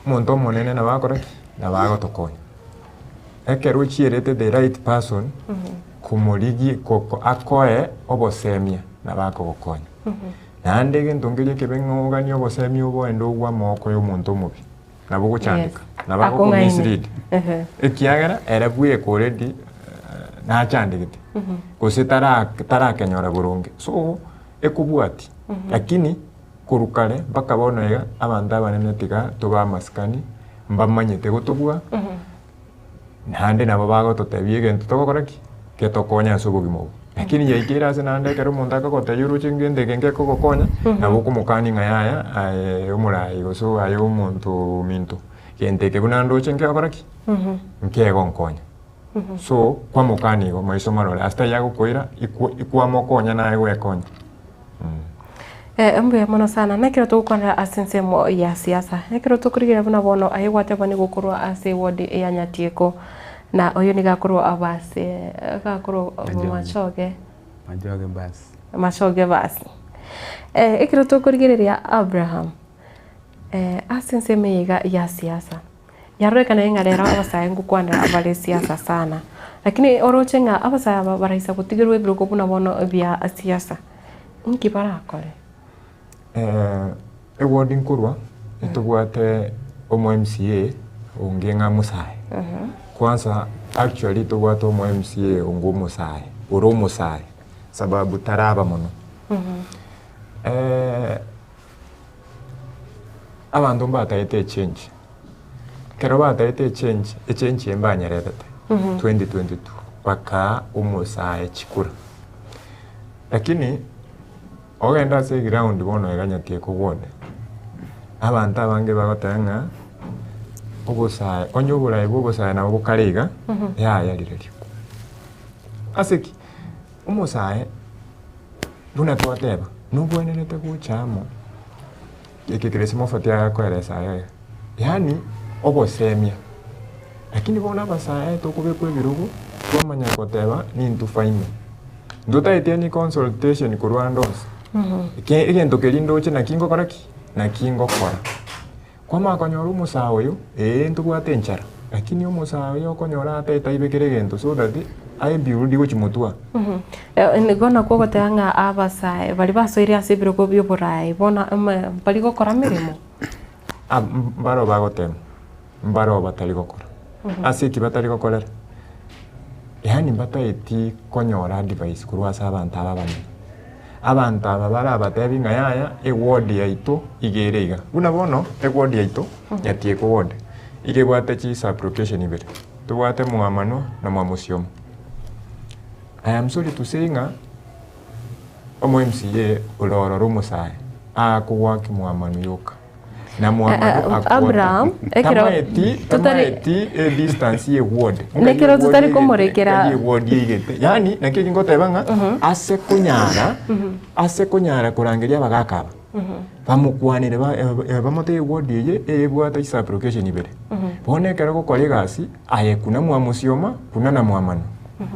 Omonto omonene nabo agokora ki? Nabo agotokonya. Ekero ochierete the right person, komorigia ko akoe obosemia nabo akogokonya. Naende egento nkeria ekebe ng'a oganie obosemia obo ogende ogwe amagoko ya omonto omobe, nabo ogochandeka, Yes. nabo agoko Akong'aine. mislead. Ehe. Ekiagera ere bweka already nachandegete, gose tara tarakenyora boronge. So, ekobwatia, lakini Korwa kare mpaka bono iga, abanto abanene tiga tobe amasikani, mbamanyete gotobua, naende nabo bagototebia egento togokora ki? Getokonye ase obogima obo. Lakini yaikeire ase naende ekero omonto akogotebia oroche ngento eke ngekogokonya, nabo okomokania ng'a yaya aye omorai gose aye omonto ominto, gento eke buna ndoche nkegokora ki? Nkegonkonya. So, kwamokania igo maiso marore, ase taiyo agokoira, ikwa ikwamokonya naye gwekonya. Mbuya mono sana. Nekero togokwanera ase ensemo ya siasa, ekero tokorigereria buna bono aye gwateba nigo okorwa ase eward ya Nyatieko, na oyo nigo akorwa abase gakorwa Machoge. Machoge. Machoge basi. Machoge basi. Ekero tokorigereria Abraham, ase ensemo eye iga ya siasa, Yarorekana ng'a rero abasae ngokwanera bare siasa sana, lakini oroche ng'a abasae aba baraisa gotigerwa ebirogo buna bono bia siasa, inki barakore? Eward nkorwa ntobwate omo MCA onge ng'a omosae, kwanza actually tobwate omo MCA onge omosae, ore omosae sababu taraba mono. Abanto mbatagete echange, ekero batagete echange, echange eye mbanyererete 2022 bakaa omosae chikura. Lakini ogende ase eground bono iga Nyatieko ward, abanto abange bagoteba ng'a obosae onye oboraai bwa obosae nabo bokare iga, yaya rirorio. Ase ki? Omosae Buna twateba, nobwenerete gocha amo, eke keria simofati akoeresa aye iga, yaani obosemia. Lakini bono abasae tokobekwa ebirogo, twamanya goteba nintwe final. Ntotaeti any consultation korwa ande onsi, eke egento keria ndoche naki ngokora ki? Naki ngokora. Kwamanya konyora omosae oyo, ee ntobwate enchara, lakini omosae oyo okonyora ataete aibe kera egento so that ae build gochia motwe aa. Nigo nakwo ogoteba ng'a abasae baria basoire ase ebirogo bia oboraai bono mbari gokora meremo? Mbaro bagotema, mbaro batari gokora. Ase eki batari gokorera? Yaani mbataeti konyora advice korwa ase abanto aba abanene. Abanto aba barabatebi ng'a yaya eward yaito iga ere iga. Buna bono eward yaito Nyatieko ward iga ebwate chi sub location ibere, tobwate Mwamanwa na Mwamosiomo. I am sorry to say ng'a omo MCA ore ororo omosae akogoaka Mwamanwa yoka. Na Mwamanwa akwota. Abraham, ekero Tamaeti totari- tamaeti edistance ye ward. Nekero totari komorekera- Ngai eward eigete. Yaani naki eki ngoteba ng'a ase konyara ase konyara korangeria abagaka aba bamokwanere ba bamotebie eward eye ebwate chisublocation ibere. Bono ekero ogokora egasi aye kuna mwamosioma kuna na mwamanwa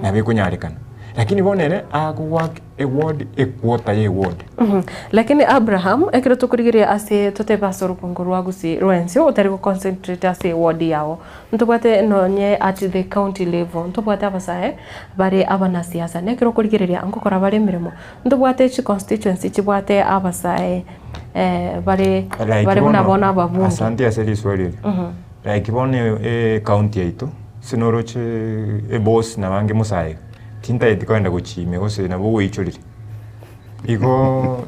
nabo ekonyarekana. Lakini bono ere akogoaka Eward, equota ya eward. Lakini Abraham, ekero tokorigereria ase totebe ase orogongo rwa Gusii rwensi otari go concentrate ase eward yao, ntobwate nonye at the county level, ntobwate abasae bare abanasiasa, na ekero okorigereria nkokora bare emeremo, ntobwate chi constituency chibwate abasae bare Like bare buna bono, bono ababunge. Asante ase riswali erio. Like bono ecounty yaito, ase noroche eboss nabange musae iga. Tintageti kogenda gochia ime gose nabo ogoichorire. Igo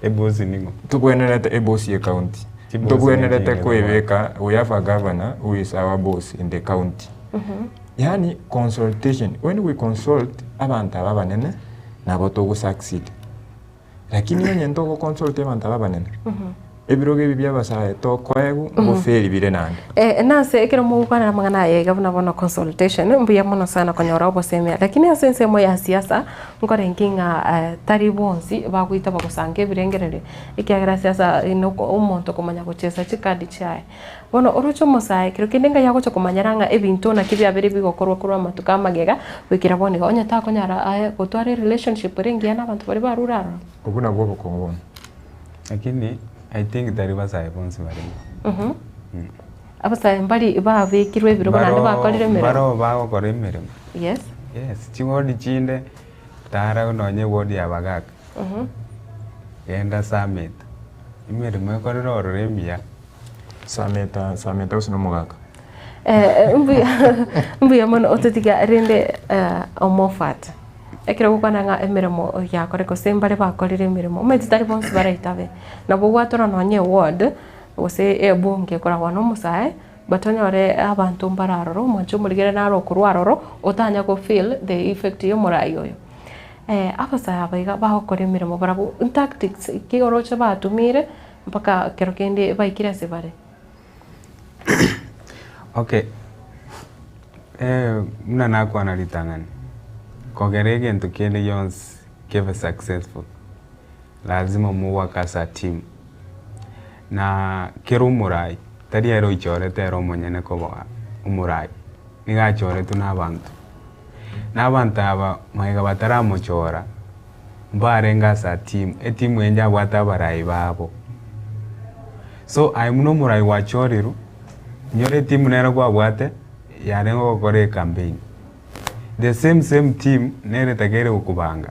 Ebosi ning'o? tobwenerete eboss ye county. Chibosi Ntobwenerete niching'ana koebeka we have a governor who is our boss in the county. Yaani consultation, when we consult abanto aba abanene nabo togo succeed. Lakini onye ntogo consult abanto aba abanene. Ebirogo ebi bia abasae tokoegwa, ngoferi bire naende. Eh, nase ekero mogokwanera amang'ana aya iga buna bono consultation, mbuya mono sana konyora obosemia. Lakini ase ensemo ya siasa, nkorenge ng'a eh, tari bonsi bagoita bagosanga ebirengererio, ekiagera siasa noko omonto komanya gochesa chikadi chiaye. Bono oroche omosae ekero kende ngai agocha komanyera ng'a ebinto naki biabeire bigokorwa korwa amatuko amagega, goikera bono iga, onye takonyara aye gotwara erelationship ere engiya na abanto baria barure aroro. Obwo nabwo obokong'u bono. Lakini I think tari basae bonsi bare igo. Abasae mbari babekirwe ebirogo naende bakorire emeremo. Mbaroo bagokora emeremo. Yes. Yes, chiwodi chinde tara nonye ewodi ya abagaka, genda summit, emeremo ekorire ororo emiya. Sameta Sameta gose nomogaka. Eh, mbuya mbuya mono ototiga rende eh, omofat ekero ogokwana ng'a emeremo yakore gose mbare bakorire emeremo omanyete tari bonsi baraitabe nabo gwatora nonye eward gose ebunge koragwa na omosae but onyore abanto mbare aroro omwanche omorigere naro okorwa aroro otanya go feel the effect ya omorai oyo. Abasae aba iga bagokora emeremo barabwo tactics ki oroche batumire Mpaka kero kende baikire ase bare. Okay, buna nakwana ritang'ani, kogera egento kende gionsi kebe successful, lazima mogoaka ase a team. Na kera omorai, tari ere oichorete ere omonyene koba omorai, nigo achoretwe na abanto. Na abanto aba magega bataramochora. Mbarenge ase a team, etimu eye njabwate abarai babo. So aye buna omorai gwachorirwe, inyora etimu nere kwabwate yarenge gokora ecampaign. The same same team nere etakeire gokobanga,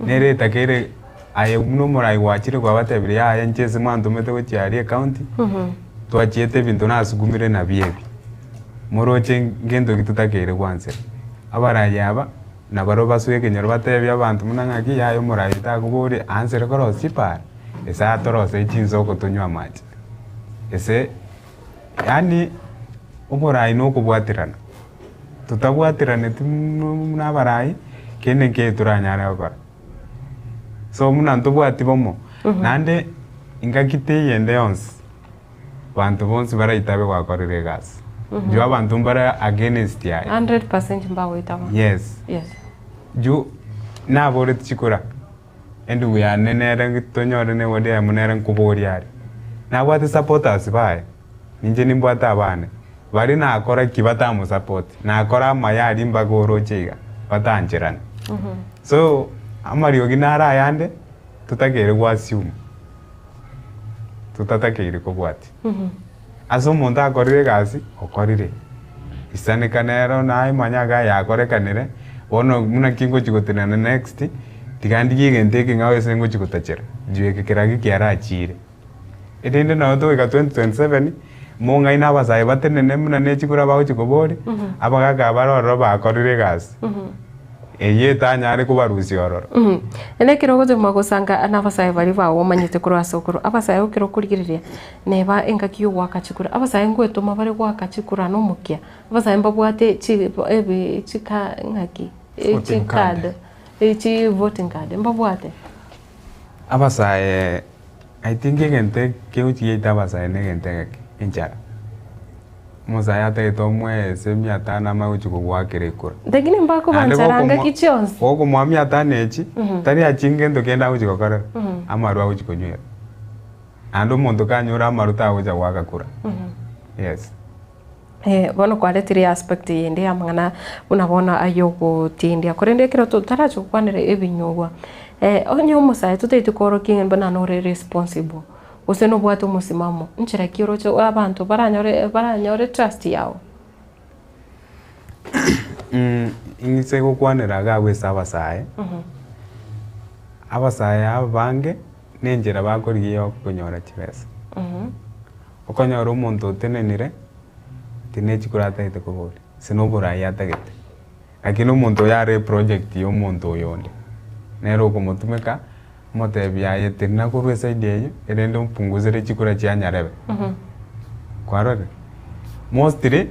nere etakeire aye buna omorai gwachire kwabatebirie yaya inche ase mwantomete gochia aria ecounty, twachiete ebinto nasukumire nabio ebi, moroche ngento ki totakeire gwansera. Abarai aba. Na barabwo basoe ekenyoro bateebie abanto buna ng'aki yaya omoraia takoboria aansere korosia chipara, ase atoroserie chinsoko tonywe amache. Ase yaani oborai na okobwaterana, totabwateraneti buna abarai, kende nkeiyo toranyare gokora. So buna ntobwati bomo, naende engaki teiyo ende yonsi. Banto bonsi baraitabe gwakorire egasi. Juu abanto mbare against aye. 100% mbagoitaba. Yes. Yes. Juu naboreti chikura, endugu yane nere tonyore ne ward eyemo nere nkoboria are. Nabwate supporters baye, ninche nimbwate abane, baria nakora ki batamosupport, nakora amaya aria mpaka oroche iga, batancherane. So, amariogi naro ayande, totakeire go assume. Totatakeire kobwatia. Ase omonto akorire egasi, okorire. Isaneka nero naye manya iga yakorekanire, bono buna ki ngochia gotenena next, tiga ndigie egento ekeng'ao ase ngochia gotachera, juu eke kerage kiarachire. Erinde nonye togoika 2027, mong'aini abasae batenene buna ne chikura bagochia koboria, abagaka aba bare ororo bakorire egasi. Eyio etanyare kobarusia ororo. Naende ekero ogotema gosanga nabasae baria bao omanyete korwa ase okorwa, abasae ekero okorigereria neba engaki y'ogoaka chikura, abasae ngoetoma bare goaka chikura nomokia, abasae mbabwate chi ebi chika ng'aki Voting card. chicard chi voting card mbabwate. Abasae I think egento kegochi giaita abasae na egento egeke, enchara. Omosae atagete omoe ase mia tano amanye gochia kogoakera ekura. Lakini Naende mbakobanchara gokomoa ngaki chionsi. gokomoa mia tano echi, tari achie ngento kende agochia gokorera, amarwa agochia konywera. Naende omonto kanyore amarwa tagocha goaka kura. Yes. Bono kwaretire aspect eyende y'amang'ana buna bono ay'ogotindia. Korende ekero totarachi gokwanera ebinyugwa, onye omosae totaeti koorokia ng'a buna nore responsible, gose nobwate omosimamo, nchera ki oroche abanto baranyore baranyore trust yao? Ing'ise gokwanera iga abwo ase abasae, abasae abange na enchera bakorigia ya okonyora chibesa. Okonyora omonto otenenire, tine chikura atagete koboria, ase na oborai atagete. Lakini omonto oyo are eproject ya omonto oyonde, nere okomotumeka, omotebia aye tenena korwa eside eyio, erinde opungusere chikura chia nyarebe. Kwarorire? Mostly,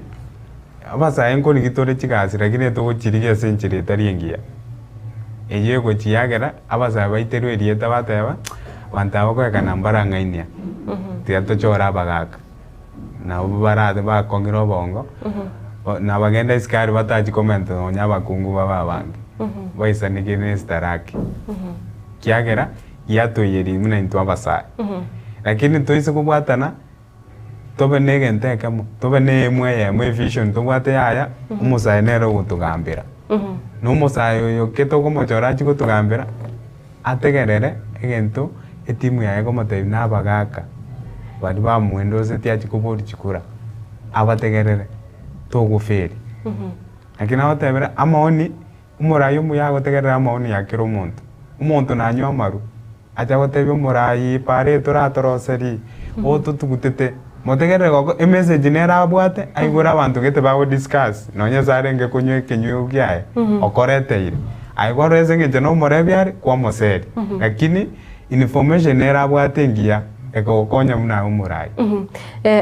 abasae nkorigia tore chigasi lakini togochirigia ase enchera etari engiya. Eyio egochia yagera, abasae baiterwe erieta bateba, Abanto aba bakorekana mbarang'ainia, tiga tochore abagaka, nabo barate bakong'ire obongo, nabagenda isiko aria batachi komenta nonya abakungu babe abange, baisanekire na esitaraki, ekiagera giatoiyeria buna intwe abasae. Lakini toise kobwatana, tobe na egento ekemo, tobe na aim eyemo evision tobwate yaya, omosae nere ogotogambera. Na omosae oyo ki tokomochora achie gotogambera, ategerere egento etimu yaye ekomotebia na abagaka baria bamoendosetie achie koboria chikura, abategerere, togoferi. Lakini nagotebire amaoni, omorai omuya agotegerera amaoni ya kera omonto, omonto nanywe amarwa. Acha gotebia omoraai, Paara etoratoroserie, ototugutete. Motegerere goko emessage nere abwate, aigure abanto gete bago discuss, nonye ase arenge konywa ekenyuegu kiaye, okoreteire. Aye kwarora ase eng'encho nomorebi are, kwamoseria. Lakini information nere abwate engiya, ekogokonya buna aye omoraai.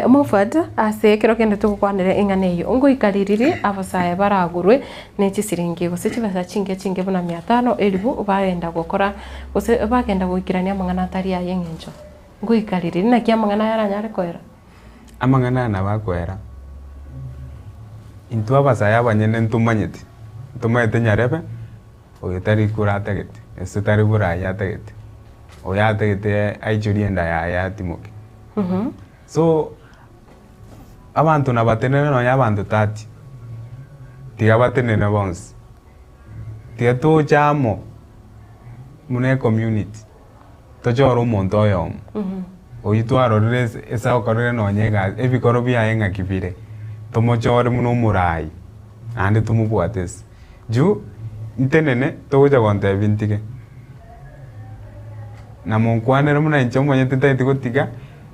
Moffat, ase ekero kende togokwanera eng'ana eyio, ngoika ririri abasae baragurwe ne chisiringi gose chibesa chinke chinke buna mia tano elifu bagenda gokora gose bagenda goikerania amang'ana atari ay'eng'encho. Ngoika ririri naki amang'ana aya aranyare koera? Amang'ana aya nabo akoera, intwe abasae abanyene ntomanyeti, ntomanyete nyarebe oyo tari kura atagete, gose tari borayi atagete, oyo atagete aichorie enda yaye atimoke. So, abanto nabatenene nonya abanto tati, tiga batenene bonsi, tiga toche amo buna ecommunity, tochore omonto oyomo, oywo twarorire ase ase agokorire nonya egasi ebikoro biaye ng'aki bire, tomochore buna omorai, naende tomobwate ase. Juu ntenene togocha gontebia ntige, na monkwanere buna inche omonyene tintageti gotiga.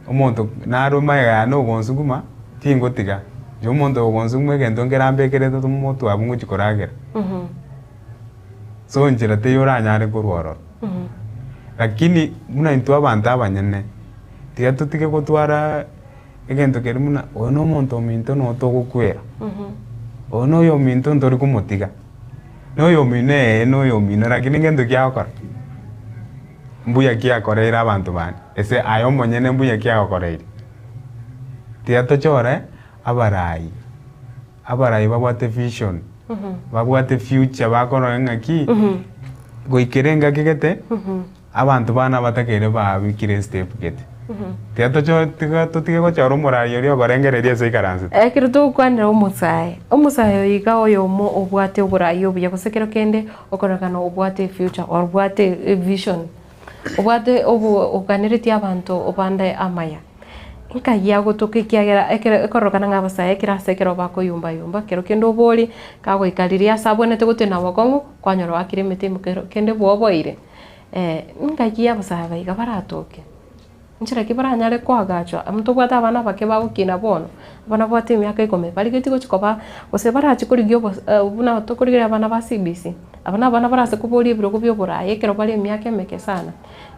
Omonto narwe magega yane ogonsuguma, tingotiga, inche omonto oyo ogonsuguma egento nkere ambekerete omotwe abwo ngochia koragera. So nchera teiyo oranyare korwa ororo. Lakini buna intwe abanto abanyene, tiga totige gotwara egento keria buna oyo na omonto ominto noo togokwera, oyo na oyominto ntori komotiga, na oyomino ee na oyomino lakini ngento ki agokora? Mbuya ki akoreire abanto bande, ase aye omonyene mbuya ki agokoreire? Tiga tochore abarai, abarai babwate vision, babwate future bakorora ng'aki, goikera engaki gete, abanto bane abatakeire babikire estep gete. Tiga tochore tiga totige gochora omorai oria okorengereria ase aikaransete. Ekero togokwanera omosae, omosae oyo iga oyomo obwate oborai obuya gose kero kende Okorekana obwate efuture or obwate evision, obwate obo oganeretie abanto bande amaya. Nkai agotoka ekiagera ekero ekororekana ng'a abasae ekero ase ekero bakoyumba yumba kero kende obori, kagoika riria ase abwenerete gotena bokong'u, kwanyora oakire emete ime kero kende bwoboire. Nkai abasae aba iga baratoke? Inchera ki baranyare koagachwa? Amo tobwate abana abake bagokina bono, abana babwate emiaka ikomi, barigetie gochia koba gose barache korigia obos buna tokorigereria abana ba CBC, aba na abana barase koboria ebirogo bia oborayi ekero bare emiaka emeke sana.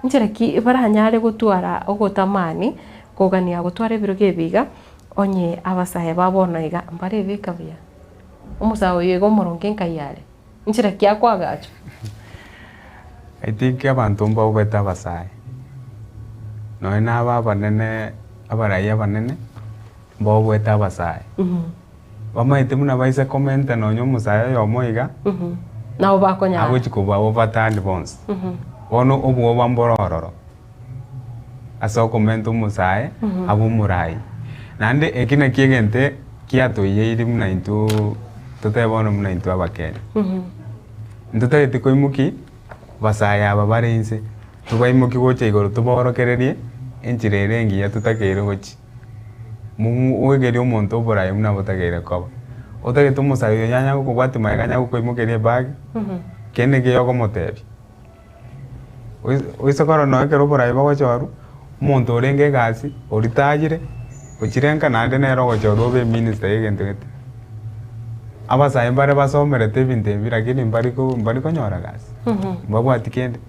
Inchera ki baranyare gotwara ogotamani kogania gotwara ebirogo ebi iga, onye abasae ba bono iga mbarebeka buya? Omosae oyo iga omoronge nkai are? Inchera ki akoagachwa? I think abanto mbaubete abasae, nonye na aba abanene abarai abanene, mbaubete abasae. Bamaete buna baise komenta nonye omosae oyomo iga, Nabo bakonyara. agochi kobua abwo batani bonsi. Bono obwoba mbore ororo, ase okomenta omosae abe omorai. Naende eki nakio egento kiatoiyeiri buna intwe totebe bono buna intwe abakenya. Ntotagete koimokia basae aba bare inse, tobaimokie gocha igoro tobaorokererie enchera ere engiya totakeire gochia. Moegerie omonto oborayi buna botakeire koba. Otagete omosae oyo yanya gokobwatia magega anya gokoimokeria ebag, kende nkeyo okomotebia. Oise korora nonya ekero oborayi bogochorwa, omonto orenge egasi, oritayire, ochire nka naende nere ogochorwa obe eminister ya egento gete. Abasae mbare basomerete ebinto ebi lakini mbari ko mbari konyora gasi, mbabwati kende.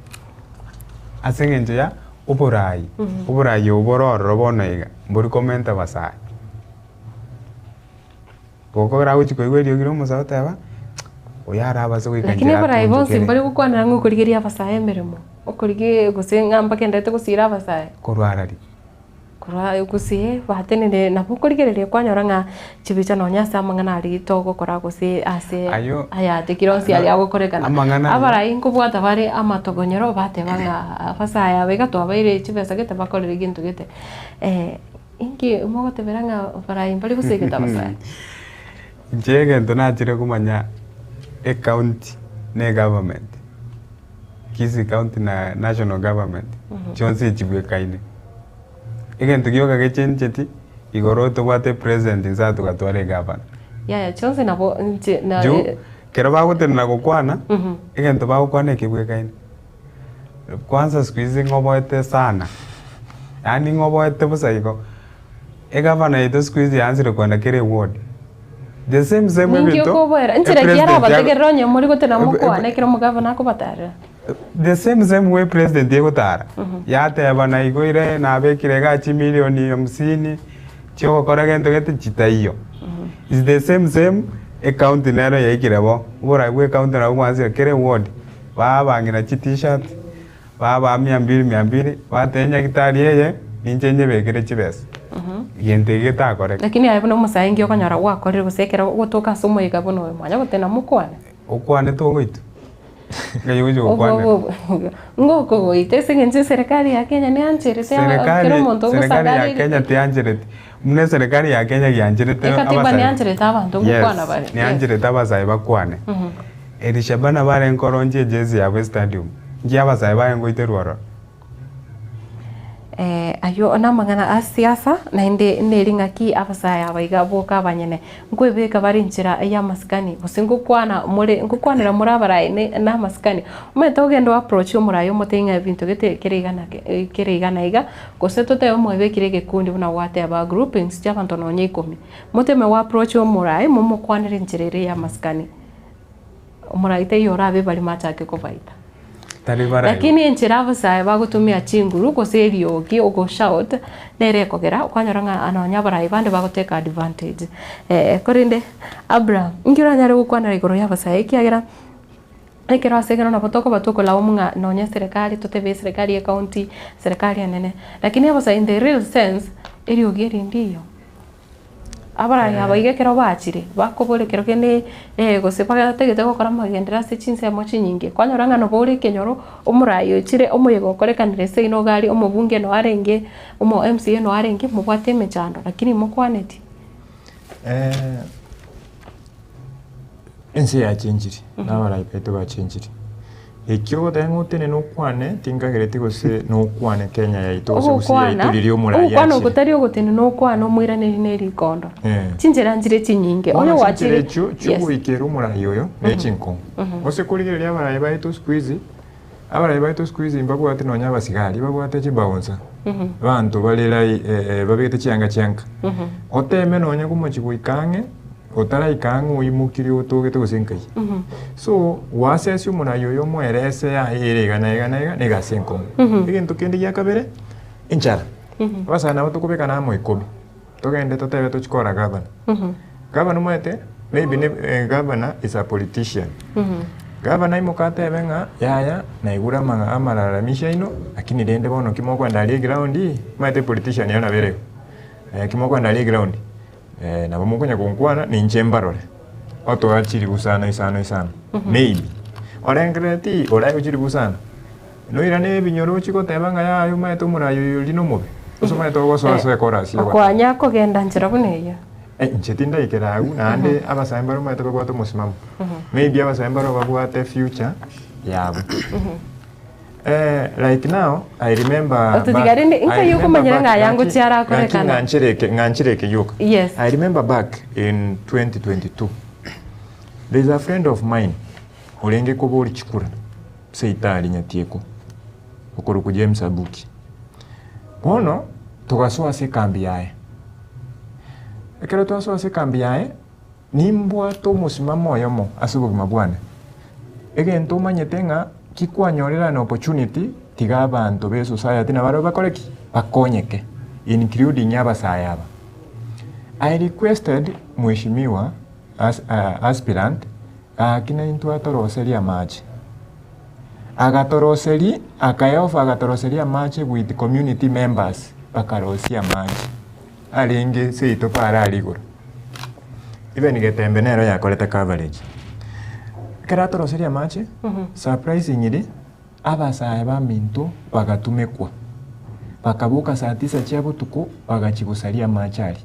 Ase eng'encho ya oborayi, oborayi obo bore ororo bono iga, mbori komenta abasae. Gokora agochi koigwa eriogi ria omosae oteba. Oyo arabase goika Lakini nchera abarai bonsi atonchokere. mbare gokwanera ng'a okorigeria abasae emeremo, okorigia gose ng'a mbagenderete gosira abasae. Korwa arari. Korwa gose batenene nabo okorigereria kwanyora ng'a chibicha nonya ase amang'ana aria togokora gose ase Ayio ayatekire onsi aria agokorekana. Amang'ana ayio. Abarai nkobwata bare amatogonyero bateba ng'a abasae aba iga twabaire chibesa gete bakorire gento gete. Inki mogotebera ng'a abarai mbari gosegeta abasae? Inche egento nachire komanya ecounty na egovernment, Kisii county na national government, chionsi echibwekaine. Egento gioka gechencheti, igoro tobwate president inse aa togatwara egavana. Yaya chionsi nabo inche na Juu, kero bagotenena gokwana, egento bagokwana ekebwekaine. Kwanza siku hizi ng'oboete sana, yaani ng'oboete bosa igo. Egavana yaito siku hizi yaansire kwenda kera eward. The same same Ninki ebinto okoboera? Nchera ki epresident yago arabategerere onye more gotena mokwane ekero omogavana akobatarera? The same same way president egotara, yateba naigoire nabekire igaa chimilioni hamsini chiogokora gento gete chitaiyo. Is the same same ecounty nero yaikire bo, oborai bwa ecounty nabwo bwansire kera eward, babang'ina chi t-shirt, Babaa mia mbili mia mbili, batebia nyagitari eye ninche nyebekere chibesa. Egento eke getakoreka. Lakini aye buna omosae inki okonyora gwakorire gose ekero ogotoka ase omoika buna oyo mwanya gotena mokwane? Okwane togoitwa? Ngai ogocha gokwanera. Ngokogoita ase eng'encho eserekari ya Kenya neancherete aba kera Serekari omonto serekari ya ogosagara Kenya tianchereti, buna eserekari ya Kenya giancherete Ekatiba abasae neancherete abanto ngokwana yes bare, yes. neancherete abasae bakwane. Elisha nabo arenge koronchia ejezi yabo estadium, inki abasae baye ngoiterwa ororo? Ayio namang'ana a siasa, naende neri ng'aki abasae aba iga boka abanyene nkwebeka bare enchera y'amasikani, gose ngokwana more ngokwanera more abarayi ne namasikani. Omanyete ogende o approach omorayi omotebie ng'a ebinto gete kere iga na kere iga na iga, gose totebe mwebekire egekundi buna gwateba groupings chia abanto nonye ikomi, moteme go approach omorayi momokwanere enchera ere y'amasikani. Omorai taiyo orabe barimo achake kobaita. Tari barai. Lakini enchera abasae bagotumia chinguru gose eriogi ogoshout nere ekogera okonyora ng'a nonya abarai bande bagotake advantage. Korende Abraham, inki oranyare gokwanera igoro ya abasae ekiagera ekero ase ekero nabo tokoba tokolaumu ng'a nonya eserekari totebe eserekari ya ecounty, eserekari enene, lakini abasae in the real sense eriogi eri ndiyo. Abarai aba iga ekero bachire, bakobora ekero kende gose batagete gokora amagenderero ase chinsemo chinyinge, kwanyora ng'a nabo ore ekenyoro, omorai ochire omoyega okorekanire seino iga aria omobunge noo arenge, omo MCA noo arenge, mobwate emechando lakini mokwaneti. Ense yachenchiri, na abarai baito bachenchiri. Ekio ogoteba ng'a otenene okwane, tinkagereti gose nokwane Kenya yaito gose Gusii yaito riria omorai Ogokwana oko achire. tari ogotenena okwane omoiraneri ne rikondo. Eh. Chinchera nchire chinyinge. Bono Onye chinchera gwachire echio yes. chiogoikera omorai oyo ne chinkong'u. Gose korigereria abarai baito siku hizi, abarai baito siku hizi mbabwate nonya abasigari, babwate chibouncer, abanto bare rai babegete chianga chianka. Oteme nonya komochia goika ang'e. Otaraika ang'e oimokirie otogete gose nkai. So, gwasesia omorai oyo omoerese yaye ere iga na iga na iga, na egasi enkong'u. Egento kende gia kabere, enchara. Abasae nabo tokobeka na amo ikomi, togende totebe tochie kora gavana. Gavana omanyete, maybe ne gavana is a politician. Gavana aimoke atebe ng'a yaya naigure amang'a amalalamishi aino, lakini rende bono ki mokoenda aria eground, omanyete politician ero nabo ere igo, ki mokoenda aria eground. Nabo mokonya gonkwana, ninche mbarore. Otoa chilifu isano isano isano, maybe. Orengereri oraegwe chilifu isano, noirane ebinyoro ochie goteba ng'a yaya omanyete omorai oyo oria nomobe, gose omanyete ogosoa ase ekorasi ogoteba. Okwanya kogenda nchera buna eyio. Inche tindaikera agwo, naende abasae mbare omanyete babwate omosimamo. Maybe abasae mbare babwate future yabo. Like now, I remember Ototiga back, rende I nkai remember okomanyera back, ng'a ng'aki yango ng'aki chiarakorekana. ng'anchere eke ng'anchere eke gioka. Yes. I remember back in 2022, there is a friend of mine orenge kobori chikura seitari Nyatieko, okorokwa James Abuki. Bono, togasoa ase ekambi yaye. Ekero twasoa ase ekambi yaye, Nimbwate omosimamo oyomo ase obogima bwane, egento omanyete ng'a ki kwanyorire an opportunity tiga abanto be society nabarabwo bakore ki? Bakonyeke including abasae aba. I requested mweshimiwa as aspirant Gaki naintwe atoroserie amache. Agatoroseria, akayaofa agatoroseria amache with community members, bakarosia amache arenge seito para aria igoro. Even Getembe nero yakorete coverage. Ekero atoroseria amache, surprisingly, abasae baminto bagatumekwa, bakaboka saa tisa chia botuko bagachia gosaria amache aria,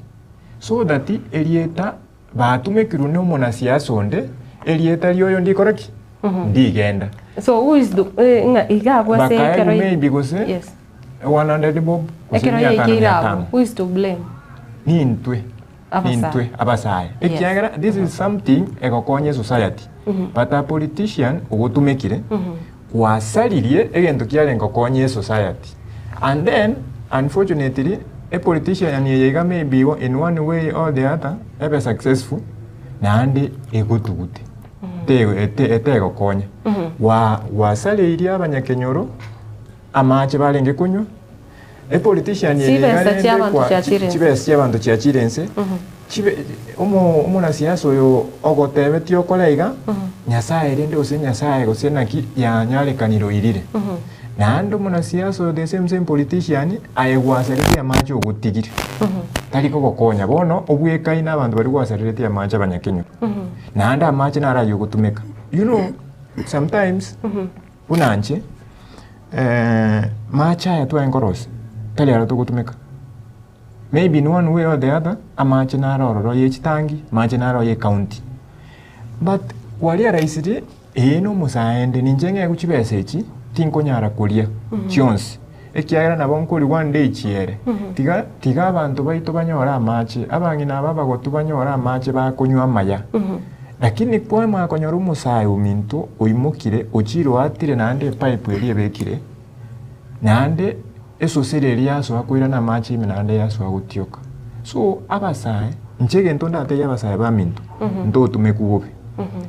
so that erieta Batumekirwe nomonasiasa onde, erieta ri'oyo ndikora ki? Ndigenda. So who is the eh, ng'a iga abwo ase Bakaegwa ekero maybe gose Yes. 100 bob gose Ekero mia tano yaikeire mia abwo, tano. who is to blame? Nintwe, Abasae. nintwe abasae. Yes. Ekiagera this is something egokonya esociety. But a politician ogotumekire, gwasaririe egento kiarenge gokonya esociety. And then unfortunately a politician eye iga maybe igo in one way or the other ebe successful naende egotugute etegokonya. Gwasareirie abanyakenyoro amache barenge konywa, a politician eye iga Chibesa rende chiabanto kwa chiachire inse. chibesa chiabanto chiachire inse, chibe omo omonasiasa oyo ogotebetie okore iga, Nyasaye rende gose Nyasaye gose naki yanyarekanire oirire. Naende omonasiasa oyo the same same politician aye gwasaretie amache ogotigire, tari kogokonya bono obwekaine abanto baria gwasareretie amache abanyakenyoro. Naende amache naro aywo ogotumeka. You know sometimes buna inche mache aya twaye nkorosia tari aro togotumeka. Maybe in one way or the other amache naro ororo ye chitangi, amache naro ye county. But kwarealiserie ee na omosae ende ninche ng'egwe chibesa echi tinkonyara koria chionsi ekiagera nabo nkoria one day chiere. Tiga tiga abanto baito banyore amache, abang'ina aba abagotu banyore amache bakonywa amaya. Lakini kwamanya konyora omosae ominto oimokire ochire oatire naende epipe eria ebekire, naende esosera eria yasoa koirana amache ime naende yasoa gotioka. So abasae, inche egento ndatebie abasae baminto, ntotumekwa bobe.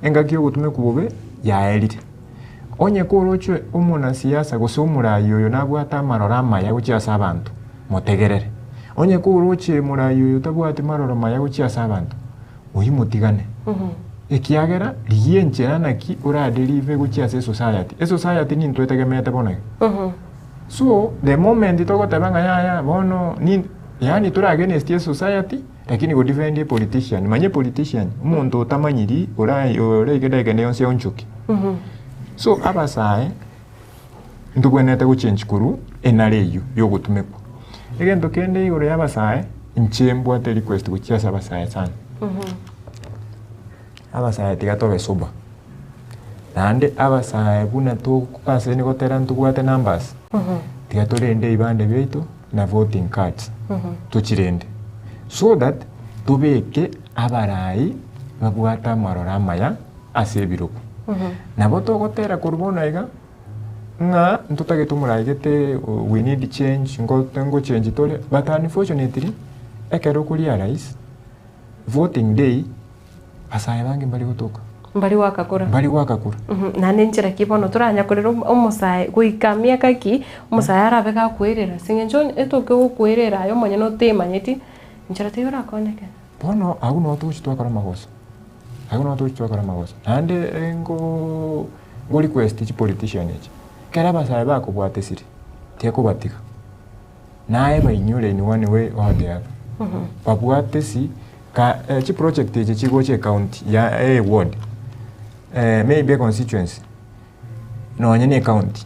Engaki ya ogotumekwa bobe yaerire. Onye koroche omonasiasa gose omoraia oyo nabwate amaroro amaya gochia ase abanto, motegerere. Onye koroche omoraia oyo tabwati maroro maya gochia ase abanto, oyio motigane. Ekiagera rigia enchera naki oradelive gochia ase esociety. Esociety nintwe etegemeete bono iga. So the moment togoteba ng'a yaya bono ni yaani tore against esociety lakini go defend a politician. Manya politician omonto otamanyiri orai oraike edageka ende yonsi aonchoke. So abasae ntobwenerete gochange korwa enara eywo ya ogotumekwa. Egento kende igoro ya abasae, inche mbwate request gochia ase abasae sana. Abasae tiga tobe sober, naende abasae buna togaseni gotera ntobwate numbers, tiga torende ebibande biaito na voting cards, tochirende so that tobeke abarai babwate amaroro amaya ase ebirogo. Nabo togotera korwa bono iga. Ng'a ntotagete omorai gete we need change ngo ngochengi tore but unfortunately ekero okorealize voting day abasae abange mbari gotoka. Mbari goaka kura. Mbari goaka kura. Naende enchera ki bono toranyakorere omosae goika miaka ki omosae arabe gakoerera ase eng'encho onye etoke gokoerera aye omonyene otemanyeti enchera teiyo orakonyeke. Bono abwo nabo togochia twakora amagoso. Abwo nabo togochia twakora amagoso. Naende ngo ngo request chipolitician echi, ekero abasae bakobwatesire, tikobatiga, naye bainyore in one way or the other. Babwatesi ka chiproject echi chigocha ecounty ya eward, maybe econstituency, nonye na ecounty,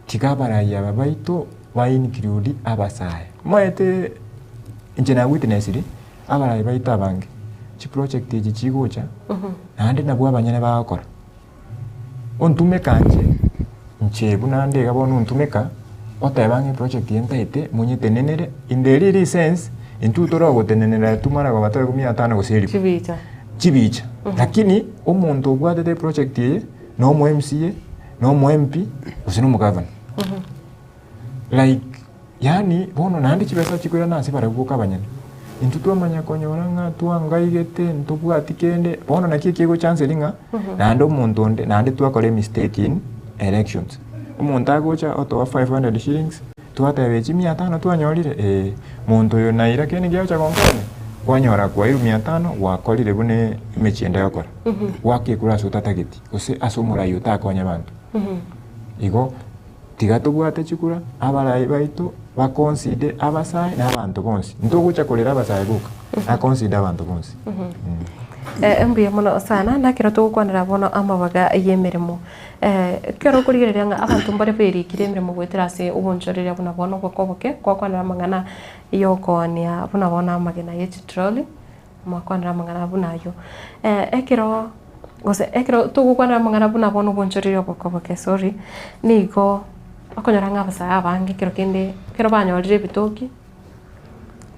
tiga abarai aba baito ba include abasae. Omanyete inche na witnessiri, abarai baito abange, chiproject echi chigocha, naende nabwo abanyene bagokora. Ontumeka inche, inche buna nde iga bono ontumeka, oteba ng'a eproject eye ntaete monyetenenere in the really sense, intwe torogotenenera tumara koba toegwe mia tano gose elifu. Chibicha. Chibicha. Lakini omonto obwatete eproject eye, na omo MCA, na omo MP, gose na omogavana. Like yaani bono naende chibesa chikoirana ase barabwo boka abanyene. Intwe twamanya konyora ng'a twangaigete ntobwati kende, bono naki ekegochanseri ng'a naende omonto onde naende twakora emistake in elections. Omonto agocha otoa 500 shillings, twateba echi mia tano twanyorire eh, monto oyo naira kende ngiagocha gonkonya? Kwanyora kwairwe mia tano gwakorire buna emechie ende egokora. Gwaka ekura ase otatageti gose ase omorai otakonye abanto. Igo tiga tobwate chikura abarai baito baconsider abasae na abanto bonsi. Ntogocha korera abasae boka, aconsider abanto bonsi. Mbuya mono sana, nakero togokwanera bono amabaga y'emeremo. Ekero okorigereria ng'a abanto mbare berikire emeremo goetera ase obonchoreria buna bono oboke oboke, gwakwanera amang'ana y'okoonia buna bono amagena ye chitroli, mwakwanera amang'ana buna ayio. Ekero gose ekero togokwanera amang'ana buna bono obonchoreria oboke oboke sorry, nigo okonyora ng'a abasae abange ekero kende ekero banyorire ebitoki,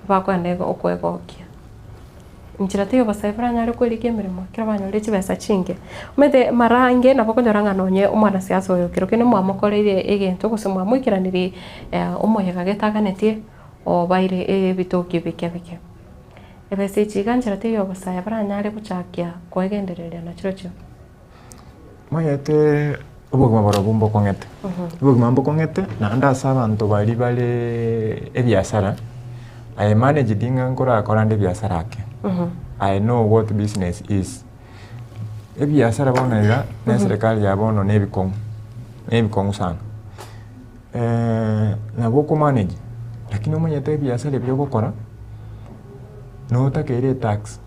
bakoenda okwegokia. Inchera teiyo abasae baranyare kwerika emeremo ekero banyorire chibesa chinke. Omanyete mara ange nabo okonyora ng'a nonye omwanasiasa oyo kero kende mwamokoreire egento gose mwamoikeranirie omoyega getaganetie obaire ebitoki bike bike. Ebesa echi iga nchera teiyo abasae baranyare gochakia koegendereria nachirochio. Omanyete obogima borobwo mbokong'ete, obogima mbokong'ete naende ase abanto baria bare ebiasara, I managed ng'a nkorakora nde ebiasara ake, I know what business is. Ebiasara bono iga, na eserekari ya bono na ebikong'u, na ebikong'u sana. Nabo okomanage, lakini omanyete ebiasara ebi ogokora, notakeire etax.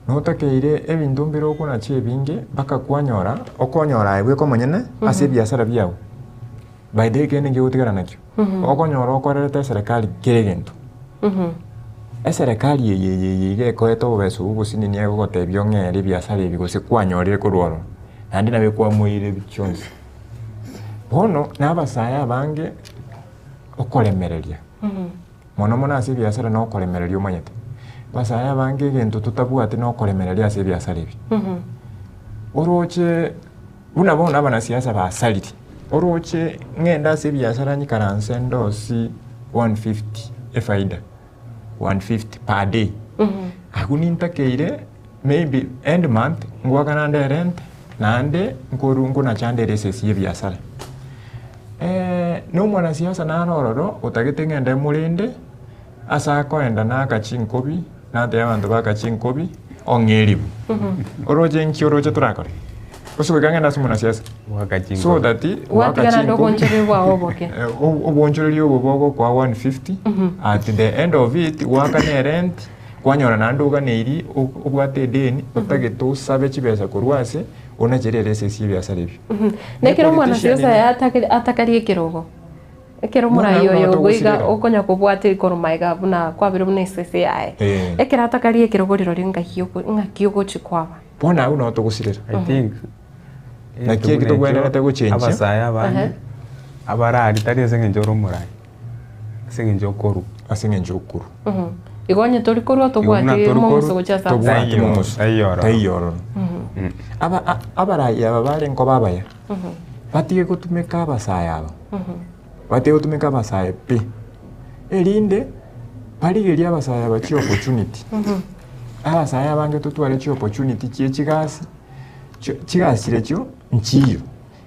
Notakeire ebinto mbire okonacha ebinge mpaka kwanyora, okonyora aye bweka omonyene ase ebiasara biago, by the way kende nki ogotigara nakio, okonyora okorerete eserekari kera egento. Eserekari eye eye eye iga ekoete obobesa obwo obosinini egogotebia ong'ere ebiasara ebi gose kwanyorire korwa ororo, naende nabo ekwamoire chionsi. Bono na abasae abange okoremereria. Mono mono ase ebiasara na okoremereria omanyete. Abasae abange egento totabwati na okoremereria ase ebiasara ebi. Oroche buna bono abanasiasa basarire, oroche ng'ende ase ebiasara nyikaranse ndosie 150 efaida, 150 per day. Abwo nintakeire maybe end month ngoakana nde erent naende nkoru nkonacha nde eresesi ya ebiasara. Na omwanasiasa nare ororo otagete ng'ende morende, ase akoenda naaka chinkobi, natebia abanto baaka chinkobi, ong'e eribu. Oroche nki oroche torakore? Gose goika ng'ende ase omwanasiasa? Goaka So chinkobi. that goaka Gwatigana naende chinkobi, obonchoreria bwao oboke. obonchoreria obo bogokoa 150, at the end of it, goakana erent, kwanyora naende oganeiri obwate edeni, otagete osabe chibesa korwa ase, onachere eresesi y'ebiasara ebio. Na ekero omwanasiasa oye atakarie ekerogo, ekero omorai oyo ogoiga okonya kobwata igoro magega buna kwabire buna esese yaye, ekero atakarie ekerogo rirorio ngaki ng'aki ogochia kwaba. Bono abwo nabo togosirera. I think Naki eki togwenerete gochenchia. Abasae abange abarari tari ase eng'encho ore omorai, ase eng'encho okorwa. Ase eng'encho okorwa. Igo onye tori korwa Igo buna tobwati tori mong'uso korwa, gochia ase abasae. Tobwati Taiyo, mong'uso. taiyo ororo. Taiyo ororo. Aba a- abarai aba bare nkoba abaya, batige gotumeka abasae aba, batige gotumeka abasae pi, erinde barigerie abasae aba chiopportunity. Abasae abange totware chiopportunity chie chigasi, chio chigasi chiria nchiyo.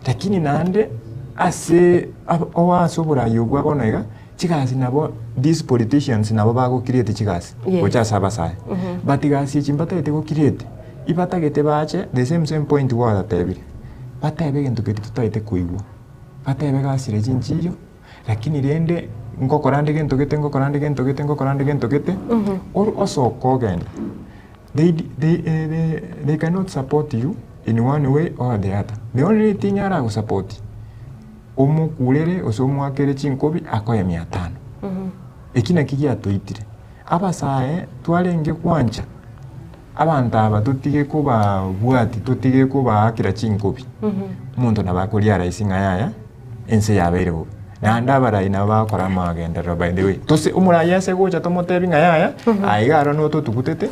Lakini naende ase ase oboraai obwo bono iga, chigasi nabo these politicians nabo bago create chigasi Yes. gocha ase abasae. But gasi echi mbatagete go create, ibatagete bache the same same point gwabatebire, batebe egento keria totagete koigwa, batebe gasi riria chinchiyo, lakini rende ngokora nde gento gete ngokora nde gento gete ngokora nde gento gete, oro osoke ogende. They they they they cannot support you in one way or the other. The only thing aragosupport, omokurere gose omoakere chinkobi akoe mia tano. Eki naki giatoitire, abasae twarenge gwancha abanto aba totige kobabwati totige kobaakera chinkobi, omonto nabo akoria rahisi ng'a yaya. ense yabeire bobe. Naende abarai nabo bagokora amagenderero by the way. Tose omorai ase gocha tomotebi ng'a yaya, aye iga aro nototugutete,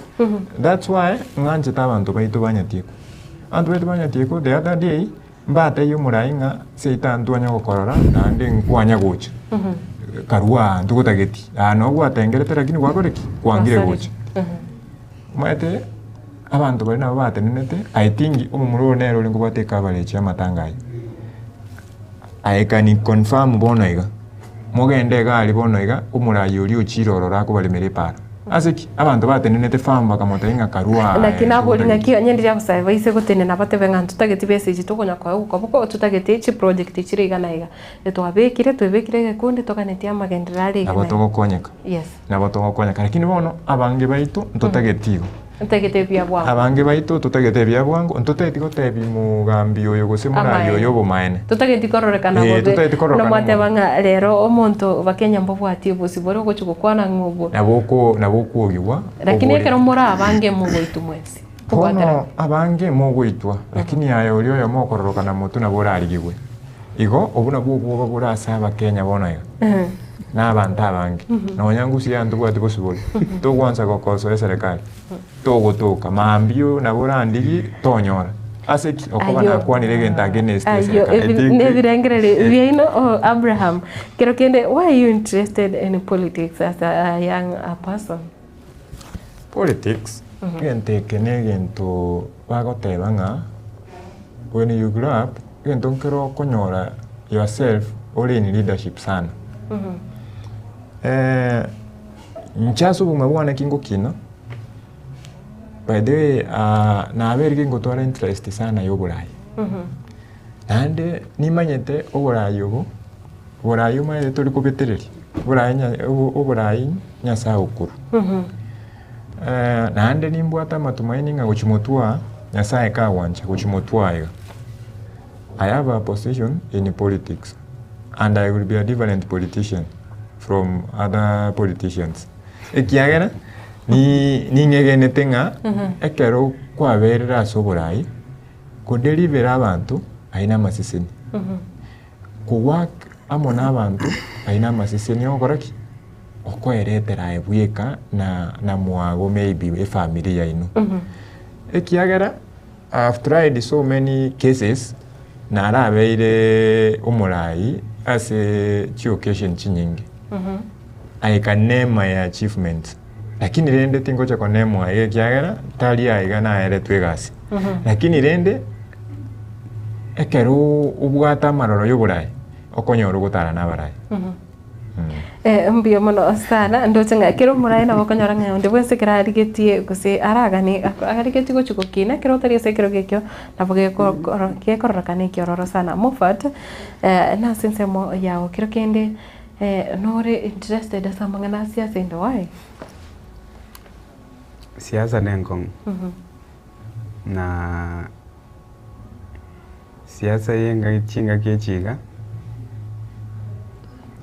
that's why ng'anchete abanto baito ba Nyatieko. Abanto baito ba Nyatieko the other day, mbatebie omorai ng'a seito aa ntwanya gokorora naende nkwanya gocha, karue aa ntogotageti, aa noo gwatengerete lakini gwakora ki? Kwangire gocha. Omanyete abanto baria nabo batenenete, I think omomura oyo nere orenge obwate ecoverage ya amatanga ayio. I can confirm bono iga, mogende iga aria bono iga, omoraia oria ochire ororo akobaremera epaara. Ase ki? Abanto batenenete firm bakamotebia ng'a karue aa Naki nabori totageti. ng'aki onye ndiria abasae baise gotenena batebe ng'a ntotageti besa echi tokonya koegwa koboko, totagete chiproject chire iga na iga. Twabekire, twebekire egekundi toganetie amagenderero are iga Nabo na iga. togokonyeka. Yes. Nabo togokonyeka. Lakini bono abange baito ntotageti igo. Ntagete ebia bwango. Abange baito totagete ebia bwango, ntotageti gotebi mogambi oyo gose moraria Amaene. oyo obomaene. Totageti kororekana Eh, bobe. totageti kororekana Buna mwateba bobe. ng'a rero omonto bakenya mbobwati obosi bore ogochia gokwana ng'a obo. Nabo oko nabo okwogigwa Lakini obore. ekero more abange mogoitwa mwensi. Kobwaterana. Bono abange mogoitwa, lakini aye oria oyomo okororokana motwe nabo orarigigwe. Igo obwo nabwo obwoba bore ase abakenya bono iga, na abanto abange, nonya ngusu yane ntobwati bosibore, togwansa gokosoa eserekari, togotoka, mambia nabo orandigie tonyora. Ase ki? Okoba Ayio- nakwanire egento against Ayio eserekari. ebi- I think- nebirengererio biaino oh, Abraham kero kende why are you interested in politics as a, a young a person? Politics, egento eke na egento bagoteba ng'a when you grow up, egento nkere okonyora yourself ore in leadership sana. Inche ase obogima bwane ki ngokina, by the way nabeire gingotwara interest sana ya oborai. Naende nimanyete oborai obo, oborai omanyete tori kobetereria, oborai nya oborai Nyasaye okorwa. Naende nimbwate amatumaini ng'a gochia motwe aa, Nyasaye kagwancha gochia motwe aa iga, I have a position in politics and I will be a different politician from other politicians. Ekiagera ni ning'egenete ng'a ekero kwaberire ase oborai, koderivera abanto aye namaseseni. Kowork amo nabanto aye namaseseni ogokora ki? Okoeretera aye bweka na na mwago maybe efamiri yaino. Ekiagera I have tried so many cases narabeire omorai ase chioccasion chinyinge. I can name my achievements lakini rende tingocha konemwa iga ekiagera tari aiga naeretwe egasi. Lakini rende ekero obwate amaroro y'oborai okonyora ogotara na abarai. Eh, mbuya mono sana ndoche ng'a kera omoraia nabo okonyora ng'a onde bwensi ekero arigetie gose araganie arigetie gochia gokina ekero otari ase ekerogo ekio nabo gekokoro gekororekana ekiororo sana. Moffat, nase ensemo yago kero kende nore interested ase amang'ana a siasa inde why? Siasa na enkong'u, na siasa ya engaki chingaki echi iga,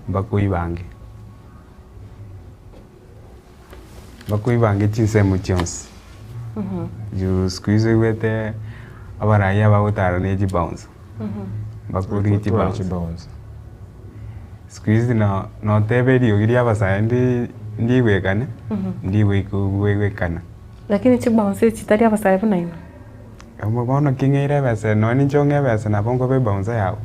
mbakoibange, mbakoibange chinsemo chionsi, juu siku hizi oigwete abarai abagotara na echibouncer, mbakorigia chibouncer. Siku hizi no notebe eriogi ria abasae ndi ndigwekane, ndigwekana. Lakini chibouncer echi tari abasae buna inwe. Obo bono king'eire ebesa nonya ninche ong'e ebesa nabo nkoba ebouncer yago,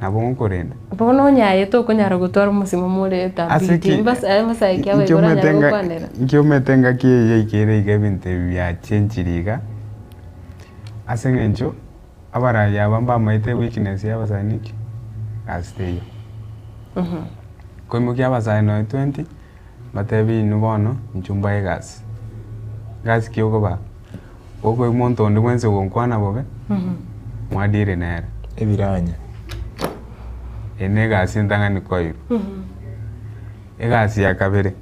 nabo ngokorenda. Bono onye aye tokonyara gotwara omosimo more Ase thabiti, ki mbasa mbasae ki abaibori nkiomete oranyare nga gokwanera? nkiomete engaki eye yaikeire iga ebinto ebi biachenchiri iga, ase eng'encho abarai aba mbamaete eweakness ya abasae niki? Gasi teiyo. Koimokia abasae nonya twenty, Mbatebi inwe bono, inchuo mbae egasi. Gasi ki okobaa? Okoigwa omonto onde bwensi ogonkwana bobe, mwadire nere. Ebiranya. Eye na egasi entang'ani koirwa. Egasi ya kabere,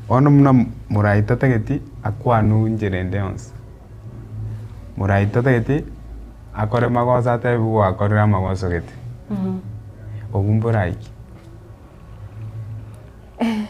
bono buna morai tatageti akwanwe nchera ende yonsi, morai tatageti akore magoso atebiwe gwakorire amagoso gete, obwo mborai ki?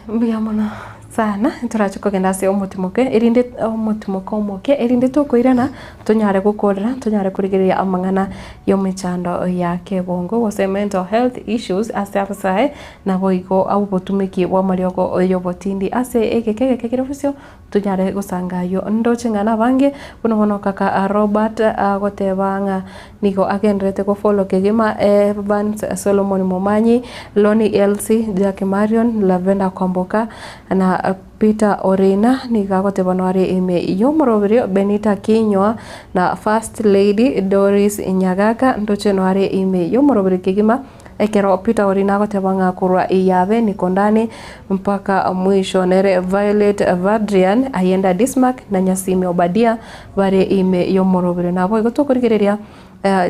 Mbuya mono sana, torache kogenda ase omotimoke erinde omotimoke omoke erinde tokoirana tonyare gokorera tonyare korigereria amang'ana y'emechando ya kebongo gose mental health issues ase abasae naboigo obotumeki bw'amariogo y'obotindi ase egeka egeke kere bosio Tonyare gosanga ayio. Ndoche ng'a nabange buna bono kaka Robert agoteba ng'a nigo agendererete go follow kegima Evans Solomon Momanyi, Lonny Elsie, Jack Marion, Lavender Kwamboka na Peter Orina nigo agoteba noare ime y'omoroberio Benita Kinyua na First Lady Doris Nyagaka ndoche noare ime y'omoroberio kegima. Ekero Peter Orina agoteba ng'a korwa Iyabe Nikondani mpaka mwisho nere Violet Vadrian, Ayenda Dismark na Nyasimi Obadia bare ime y'omorobero. Naboigo tokorigereria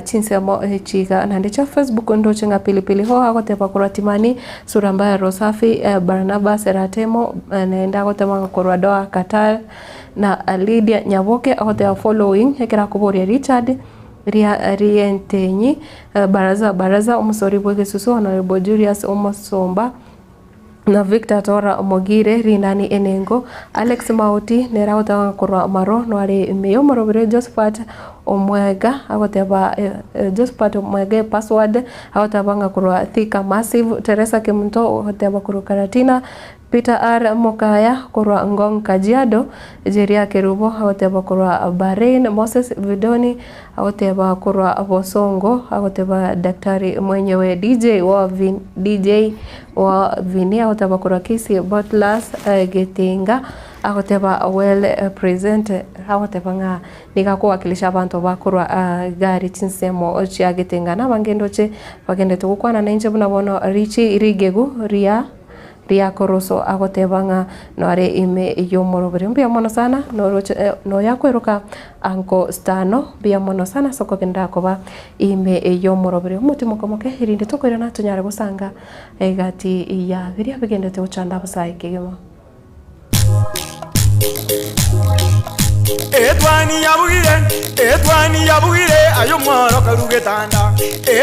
chinsemo chiga naende chia Facebook ndoche ng'a Pilipili Hoho agoteba korwa Timani, Sura Mbaya Rosafi, Barnabas Ratemo naende agoteba ng'a korwa Doha Qatar na Lydia Nyaboke agoteba following ekero akoboria Richard ria rientenyi Baraza Baraza omosori bw'egesusu Honourable Julius Omosomba na Victor Tora Mogire rinani enengo Alex Mauti nere agoteba ng'a korwa Maro noare ime y'omorobere Josephat Omwega agoteba Josephat Omwega epasword agoteba ng'a korwa Thika Massive Teresa Kemunto agoteba korwa Karatina Peter R. Mokaya korwa Ngong Kajiado, Jeria Kerubo agoteba korwa Bahrain, Moses Vidoni agoteba korwa Bosongo, agoteba Daktari mwenyewe DJ wa Vin, DJ wa Vini agoteba korwa Kisii Bottlers Getinga agoteba well present agoteba ng'a nigo akowakilisha abanto ba korwa gari chinsemo chia Getinga na abange ndoche bagendete gokwana nainche buna bono Richie Rigegu ria Ria Koroso agoteba ng'a noare ime y'omoroberi. Mbuya mono sana noroche noyakweroka Uncle Stano mbuya mono sana ase okogenda koba ime y'omoroberi omotimoke moke erinde tokoirana tonyare gosanga egati ya biria bigendete gochanda abasae kegima. Etwani yabugire, etwani yabugire, aye omworo karue getanda.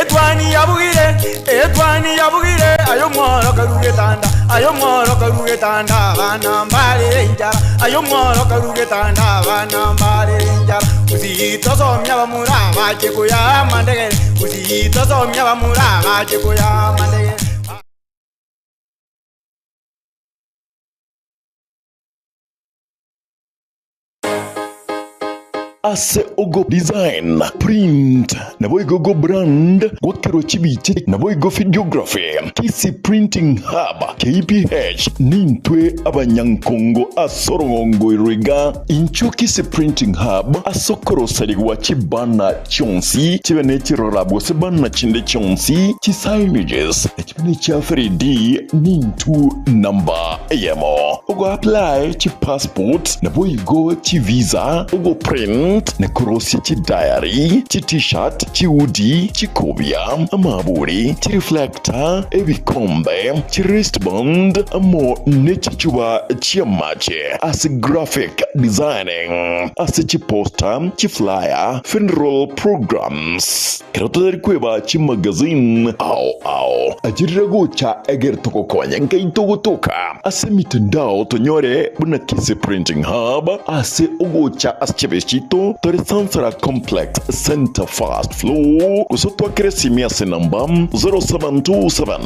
Etwani yabugire, etwani yabugire, aye omworo karue getanda. Aye omworo karue getanda, abana mbarere enchara. Aye omworo karue getanda, abana mbarere enchara. Gusii tosomia abamura bache koyaa amandegere, Gusii tosomia abamura bache koyaa amandegere. Ase ogo design, print, naboigo go brand, gwakerwa chibicha naboigo videography, Kisii Printing Hub, KPH, nintwe abanyankongo ase orogongo iro iga. Inchuo Kisii Printing Hub ase okoroserigwa chibana chionsi chibe ne chirora gose bana chinde chionsi, chisignages, Chibe ne chia 3D nintu namba eyemo. Ogo apply chi passport naboigo chi visa, ogo print na korosia chi diary, chi t-shirt, chi hoodie, chikobia, amaburi, chi reflector, ebikombe, chi wristband amo ne chichuba chi'amache ase graphic designing, ase chi poster, chi flyer, funeral programs. Ekero totari kweba chimagazine ao ao, achirire gocha egere togokonye nkaito gotoka ase emitandao tonyore buna Kisii Printing Hub ase ogocha ase chiabesi chiaito tore Sansara Complex Center First Floor gose otwakere esimi ase enamba 0727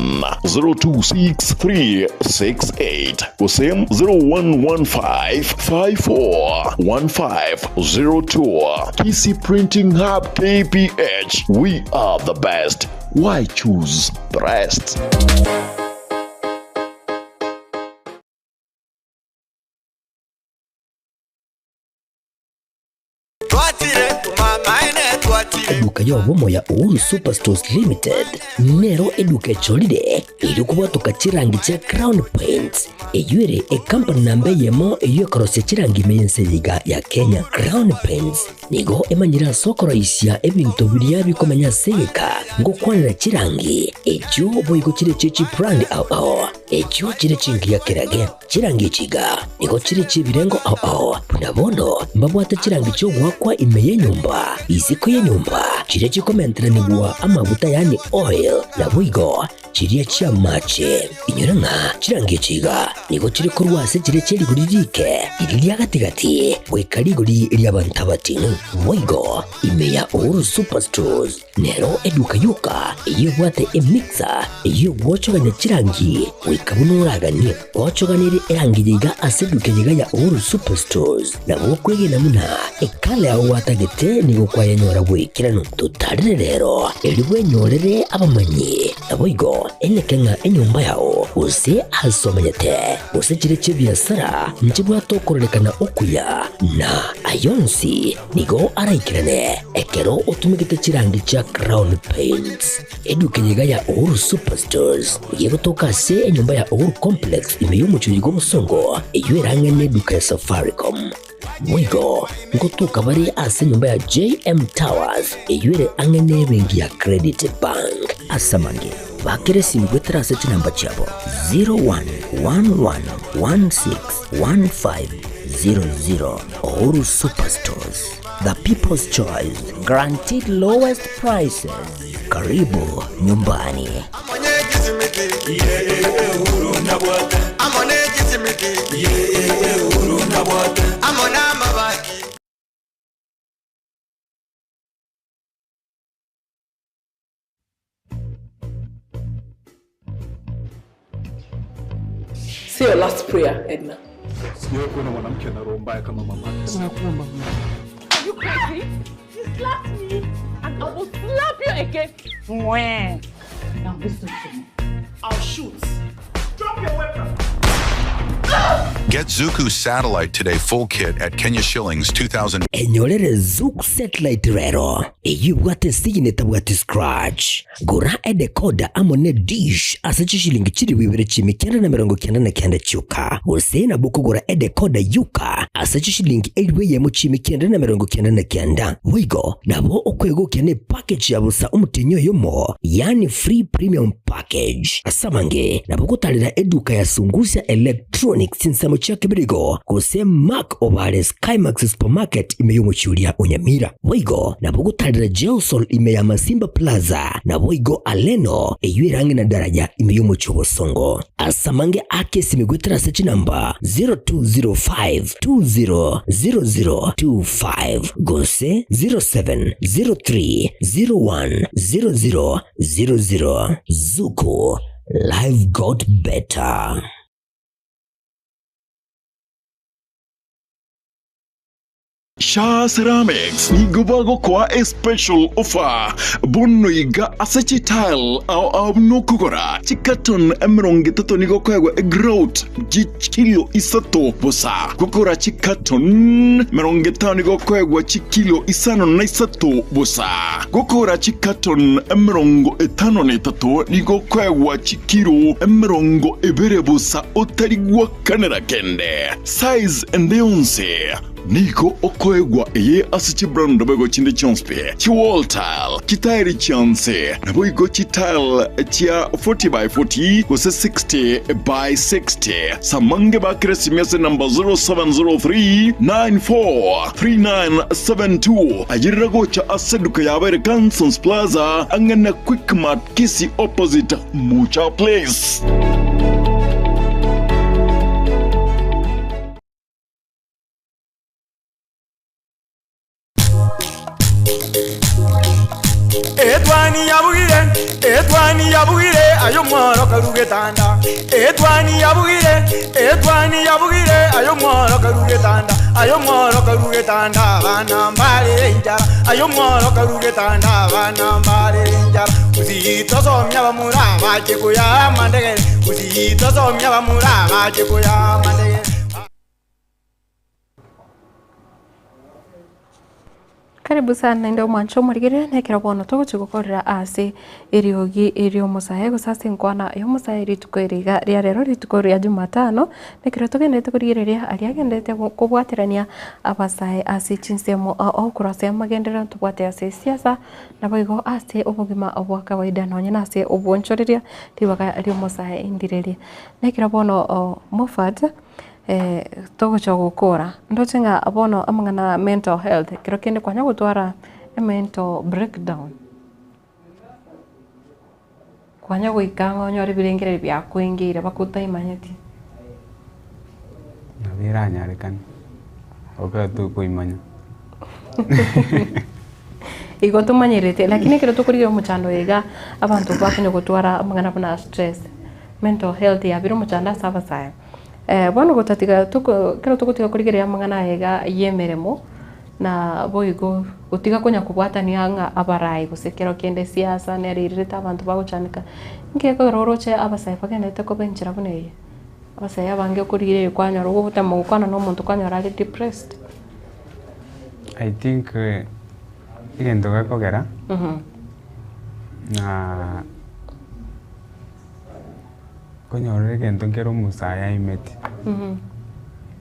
026 368 gose 0115 54 1502 Kisii Printing Hub KPH we are the best why choose the rest? Eduka y'obomo ya Uhuru Superstores Limited nero eduka echorire erio kobwatoka chirangi chia Crown Paints eyio ere ekampani namba eyemo eyio ekorosia chirangi ime y'ense eye iga ya Kenya. Crown Paints nigo emanyire ase okoroisia ebinto biria bikomenya ase egeka ngokwanera chirangi echio boigo chire chie chibrand ao ao echio chire chingiya kerage. Chirangi echi iga nigo chire chi'ebirengo ao ao, buna bono mbabwate chirangi chi'ogoakwa ime y'enyomba, isiko y'enyomba, chiria chikomenteranigwa amaguta yaani oil, naboigo chiria chi'amache. Inyora ng'a chirangi echi iga nigo chire korwa ase chiria chie rigori riike, riria ria gati-gati, goika rigori ri'abanto abating'u. Boigo ime ya Uhuru Superstores Nero eduka yoka eyio ebwate emixer eyio egwochogania chirangi goika buna oraganie. Gwochoganirie erangi yaiga ase eduka eyeiga ya Uhuru Superstores, nabo okwegena buna ekala yao gwatagete nigo kwayenyora bw'ekeranu. Totarire rero erio bwenyorere abamanyi, naboigo eneke ng'a enyomba yao. gose ase omenyete, gose chire chi'ebiasara nchibwate okororekana okuya, na ayonsi nigo araikerane ekero otumegete chirangi chia Crown Paints. Eduka eye iga ya Uhuru Superstores nigo egotoka ase enyomba ya Uhuru Complex ime y'omochie oyo bw'obosongo, eyio erang'e neduka ya Safaricom. Boigo ngotoka bare ase enyomba ya JM Towers eyio ere ang'e nebenki ya Credit Bank. Ase amange, bakera esimi goetera ase chinamba chiabo 0111161500. Uhuru Superstores, the people's choice, guaranteed lowest prices. Karibu nyumbani. Say your last prayer, Edna. Sijawahi kuona mwanamke ana roho mbaya kama mama. Nakuomba Mungu. Are you crazy? You slapped me and I will slap you again. Mwah. Now listen to me. I'll shoot. Drop your weapon. Get Zuku Satellite Today full kit at Kenya shillings 2000. Enyorere Zuku Satellite rero, eyio ebwate esigini etabwati scratch. Gora edecoder amo ne dish ase chishilingi chilifu ibere chiimi 999 chioka, gose nabo okogora edecoder yoka ase chishilingi elifu eyemo chiimi 999. Boigo nabo okwegokia ne package ya bosa omotienyi oyomo, yaani free premium package. Ase amange nabo ogotarera eduka ya Sungusia Electronics chinsemo chia Kebirigo gose Mark Obare Skymax Supermarket ime y'omochie oria o Nyamira. Boigo nabo ogotarera Gelsol ime ya Masimba Plaza, naboigo Aleno eyio ere ang'e na daraja ime y'omochie o Bosongo. Ase amange ake esimi goetera ase chinamba 0205 200025 gose 0703 010000. Zuku, life got better. Shaa Ceramics nigo bagokoa a special offer bono iga ase chitile ao ao buna okogora chicarton 30 nigo okoegwa egrout chikilo isato bosa gokora chicarton 50 nigo okoegwa chikilo isano na isato bosa gokora chicarton 53 nigo okoegwa chikilo 20 bosa otari gwakanera kende size ende yonsi. Nigo okoegwa eye ase chibrand boigo chinde chionsi pi, chiwall tile, chitairi chionsi, naboigo chitile chia 40 by 40 gose 60 by 60. Samange bakere esimi ase number 0703 94 3972. Ayerera gocha ase eduka yabo ere Gansons Plaza ang'e na Quickmart Kisii opposite Mucha Place. Etwani yabugire, etwani yabugire, ayo mworo karugetanda. Etwani yabugire, etwani yabugire, ayo mworo karugetanda. Ayo mworo karugetanda, abana mbarire enchara. Ayo mworo karugetanda, abana mbarire enchara. Usitosomia bamura bache koya amandegere. Usitosomia bamura bache koya amandegere. Karibu sana naende omwancho omorigereria na ekero bono togochia gokorera ase eriogi eriomosae gose ase enkwana yomosae rituko eri iga ria rero rituko ria jumatano, na ekero togenderete korigereria aria agenderete kobwaterania abasae ase chinsemo ao ao korwa ase amagenderero ntobwate ase esiasa, naboigo ase obogima bwa kawaida nonye na ase obwonchoreria ribaga riomosae ndirerie. Na ekero bono Moffat. Togocha gokora, ndoche ng'a bono amang'ana a mental health, ekero kende kwanya gotwara e mental breakdown, kwanya goika ang'e onyore ebirengererio biakoengeire mpaka otaimanyeti. Nabo eranyarekane, okero tokoimanya. Igo tomanyerete, lakini ekero tokorigia omochando oyo iga, abanto bakonya gotwara amang'ana buna stress, mental health yabire omochando ase abasae. Bono gotatiga toko ekero togotiga korigereria amang'ana aya iga ya emeremo, Na boigo gotiga konya kobwatania ng'a abarai gose kero kende siasa nere erirete abanto bagochandeka, inki ekogera oroche abasae bagenderete koba enchera buna eye? Abasae abange okorigereria kwanyora ogotema gokwana na omonto kwanyora are depressed. I think egento gekogera na konyora egento nkere omosae aimeti,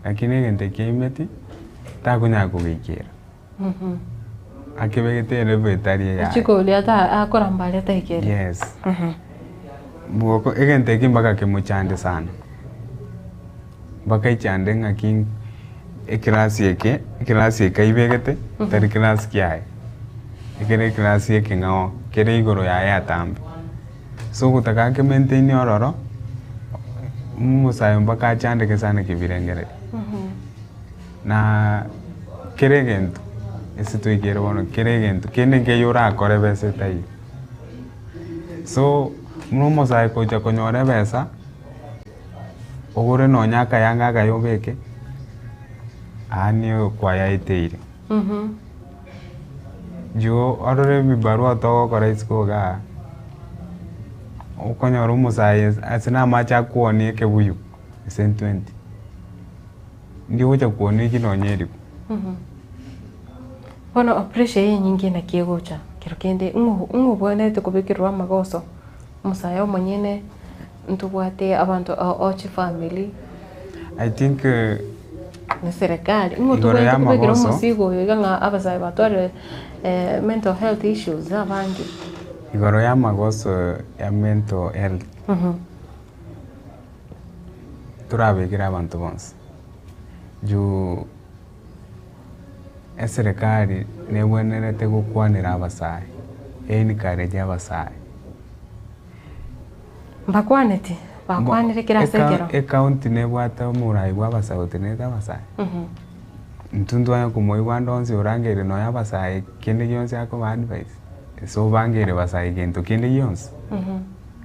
lakini egento ekio aimeti takonyara kogeikera, akebegete elevel etari eyaye. Ochia koria ata akoramba aria taikere. Yes. Moko egento ekio mpaka kemochande sana, mpaka echande ng'aki eclass eke, eclass eke aibegete tari class kiaye, ekere eclass ekeng'ao kere igoro yaye atambe. So ogotaka ake maintain ororo, omosae mpaka achandeke sana kibirengererio. Na kera egento ase toikere bono, kera egento kende nkeiyo orakore ebesa etaiyo. So buna omosae gocha konyora ebesa, ogore nonye akayanga akaye obeke, yaani kwayaeteire. Juu orore ebibarua togokora isiko igaa, okonyora omosae ase na amache akwonia ekebuyu ase 20, ndi ogocha kwonia eki nonye eribu. Bono pressure eye enyinge naki egocha kero kende ng'o ng'o obwenerete kobekerwa amagoso, omosae omonyene, ntobwate abanto o chifamiri. I think Na serikali, ng'o Igoro tobwenerete ya kobekera amagoso. omosigo oyo iga ng'a abasae batwarire mental health issues abange. Igoro ya amagoso ya mental health, torabekere abanto bonsi, juu eserekari nebwenerete gokwanera abasae, e encourage abasae. Mbakwaneti, bakwanire kera ase ekero. Ecounty nebwate omorai bwa abasae otenerete abasae, intwe ntwanya komoigwa ande onsi orangeire nonya abasae kende gionsi akoba advice, ase obangeire basae gento kende gionsi,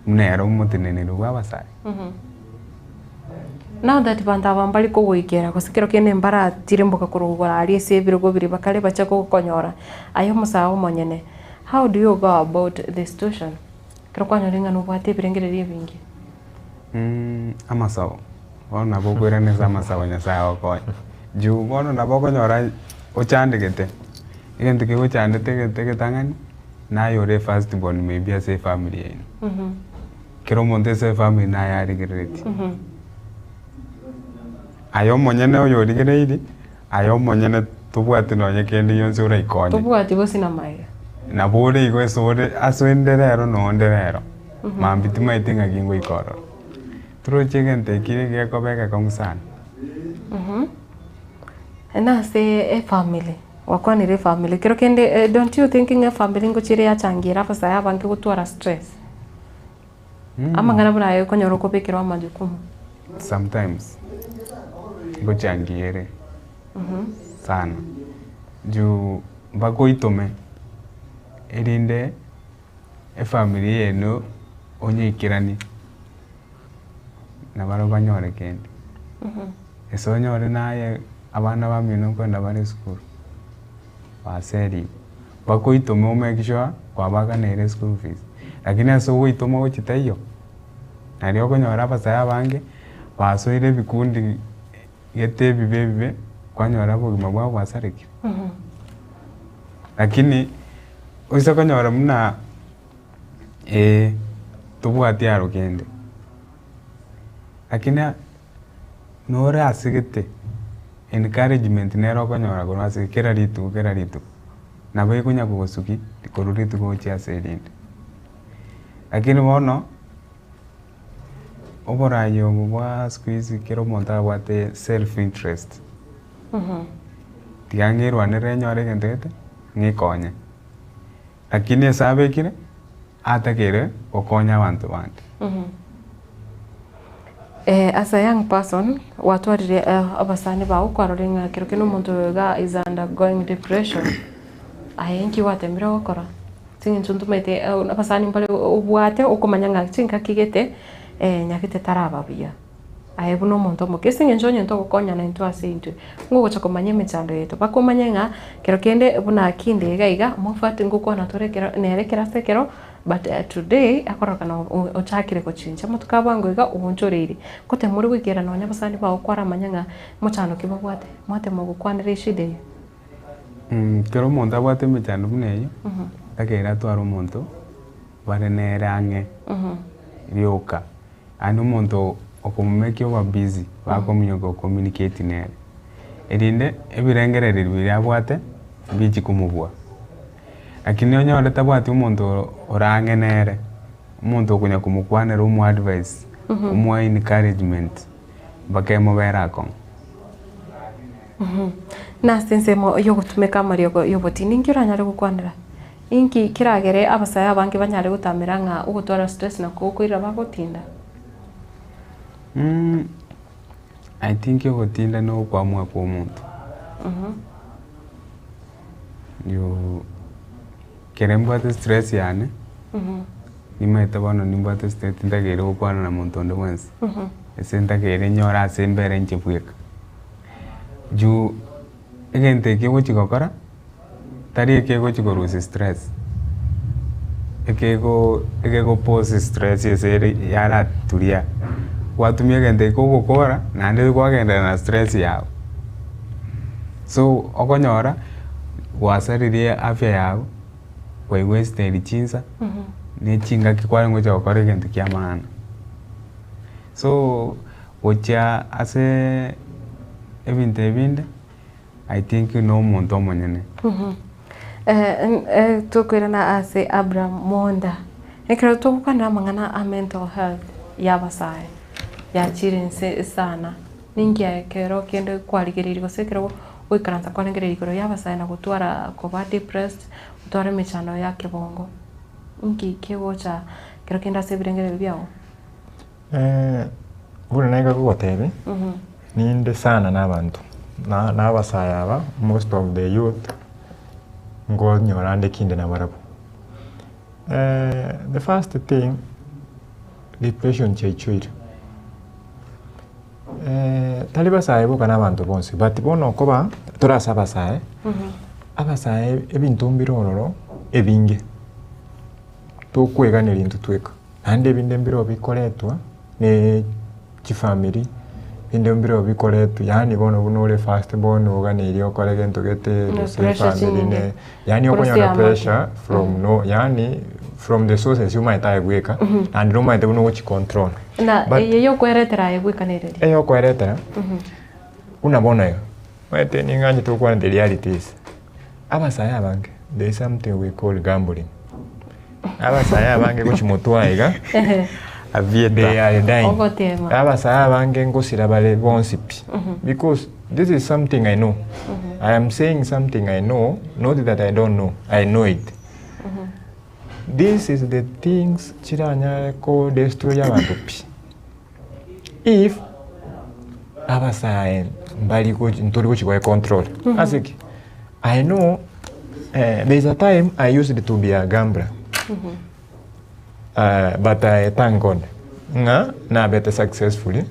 buna ere omoteneneri bwa abasae. Now that banto aba mbari kogoikera gose kero kende mbaratirimboka korwa igoro aria ase ebirogo biria bakare bache gokonyora, aye omosae omonyene, how do you go about the situation? Ekero kwanyorire ng'a nobwate ebirengererio ebinge. Amasabo, bono nabo okoirana ase amasabo Nyasaye agokonye. Juu bono nabo okonyora ochandegete, egento kegochandete egento egetang'ani, naye ore first born maybe ase efamiri yaino. Kera omonto ase efamiri naye arigereretie. Aye omonyene oyorigereirie, aye omonyene tobwati nonye kende gionsi oraikonye. Tobwati gose na maega. Nabo ore igo ase ore ase onde rero na onde rero, mambia timaeti ng'aki ngoika ororo. Toroche egento eki gekoba egekong'u sana. Nase efamiri, gwakwanire efamiri, kero kende don't you think ng'a efamiri ngochia ere yachangira abasae abange gotwara stress? Amang'ana buna aya okonyora okobekerwa amajukumu. Sometimes ngochangia ere sana juu mpaka oitome erinde efamiri yenu onyeikeranie nabarabwo banyore kende. Ase onyore naye abana bamino nkoenda bare esukuru baserigwe, mpaka oitome o make sure kwabaganeire eschool fees. Lakini ase ogoitoma gochia taiyo, nario okonyora abasae abange basoire ebikundi gete ebibe ebibe, kwanyora obogima bwabo bwasarekire. Lakini oise konyora buna tobwati aro kende, lakini nore asegete encouragement nere okonyora korwa ase kera rituko kera rituko, nabo ekonya kogosukia korwa rituko gochia ase erinde. Lakini bono, oborai obo bwa siku hizi kera omonto abwate self interest, tiga ng'erwanere nyore egento gete, ng'ikonye. Lakini ase abekire, atakere gokonya abanto bande. As a young person, gwatwarire abasani bao kwarorire ng'a kero kende omonto oyo iga is undergoing depression, aye inki gwatemire gokora? Ase eng'encho ntomaete abasani mbare obwate okomanya ng'a chingaki gete nyagete taraba buya. Aye buna omonto omoke, ase eng'encho onye ntogokonyana intwe ase intwe, ngogocha komanya emechando yaito. Bakomanye ng'a kero kende buna kinde iga iga, mofati ngokwana tore ekero nere ekero ase ekero, but today akorokana ochakire gochincha amatuko a bwango iga oonchoreire. Ngotema ore goikera nonya abasani bao kwaramanya ng'a mochando ki babwate, mwatema gokwanera eshida eyio. Ekero omonto abwate emechando buna eyio, takeire atware omonto bare nere ang'e rioka. Naende omonto okomomake oba busy, bakominyoka gocommunicate nere, erinde ebirengererio biria abwate mbichi komobua. Lakini onyore tabwati omonto ore ang'e nere, omonto okonya komokwanera omoa advice, omoa encouragement, mpaka emobere akong'u. Nase ensemo yogotumeka amariogo y'obotindi, inki oranyare gokwanera? Inki keragere abasae abange banyare gotamera ng'a ogotwara stress nakwo gokoirera bagotinda? I think ogotinda na okwamua kwa omonto. Juu ekero mbwate stress yane, nimanyete bono nimbwate stress tintakeire gokwana na monto onde bwensi, ase ntakeire nyore ase mbere inche bweka. Juu egento ekio ogochi gokora, tari ekegochi korusia stress, ekego ekego pause stress ase ere yaraturia, gwatumia egento ekio kogokora naende kwagenderera na stress yago. So okonyora gwasaririe afya yago, kwaiwasteri chinsa, na echingaki kwarenge gocha gokora egento kia maana. So gochia ase ebinto ebinde. I think na omonto omonyene. Tokoirana ase Abraham Monda, ekero togokwanera amang'ana a mental health ya abasae yachire inse sana, ninki aye ekero kende kwarigereiri gose ekero goikaransa kwarengereiri igoro ya abasae na gotwara koba depressed, gotwara emechando ya kebongo, inki kegocha ekero kende ase ebirengererio biago? Buna naika kogotebia, ninde sana na abanto, na na abasae aba most of the youth, nkonyora nde kinde nabarabwo. The first thing, depression chiaichoire, tari basae boka na abanto bonsi, but bono okoba tore ase abasae, abasae ebinto mbire ororo ebinge, tokoeganeria intwe tweka. Naende ebinde mbireo bikoretwa ne chifamiri, ebinde mbireo bikoretwa yaani bono buna ore first born oganeiri okore gento gete Ne gose pressure efamiri chinyinge. ne yaani Korwa okonyora ase pressure amate. from no yaani from the sources omanyete aye bweka naende nomanyete buna ogochicontrol. Na But eye yokweretera aye bweka nereri? Eyokweretera, buna bono iga, omanyete ning'anchete gokwana the realities, abasae abange there is something we call gambling. Abasae abange gochia motwe aye iga, they are dying. Ogotema. Abasae abange ngosira bare bonsi pi. Because this is something I know. I am saying something I know, not that I don't know, I know it. This is the things chiranyare ko destroy abanto pi. If abasae mbari gochi ntori gochi goe control. Ase ki? I know there is a time I used to be a gambler but I thank God ng'a nabete successfully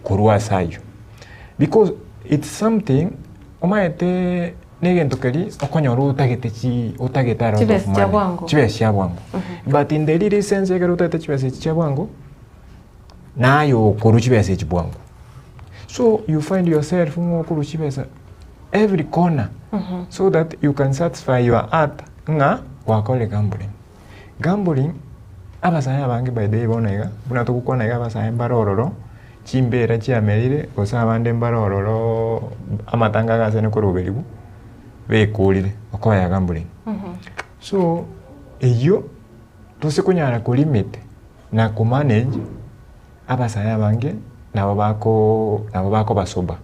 korwa ase ayio because it's something omanyete na egento keria okonyora otagete chi otagete a lot of Chibesa chia money bwango. chibesa chia bwango but in the real sense ekero otagete chibesa echi chia bwango naye okorwa chibesa echi bwango so you find yourself ng'a okorwa chibesa every corner so that you can satisfy your heart ng'a gwakorire gambling. Gambling, abasae abange by the way bono iga, buna togokwana iga abasae mbare ororo, chimbera chiamerire gose abande mbare ororo amatanga agasene koroberigwa, bekorire okoya gambling. So eyio tose konyara kolimit na komanage abasae abange nabo bako nabo bakoba sober.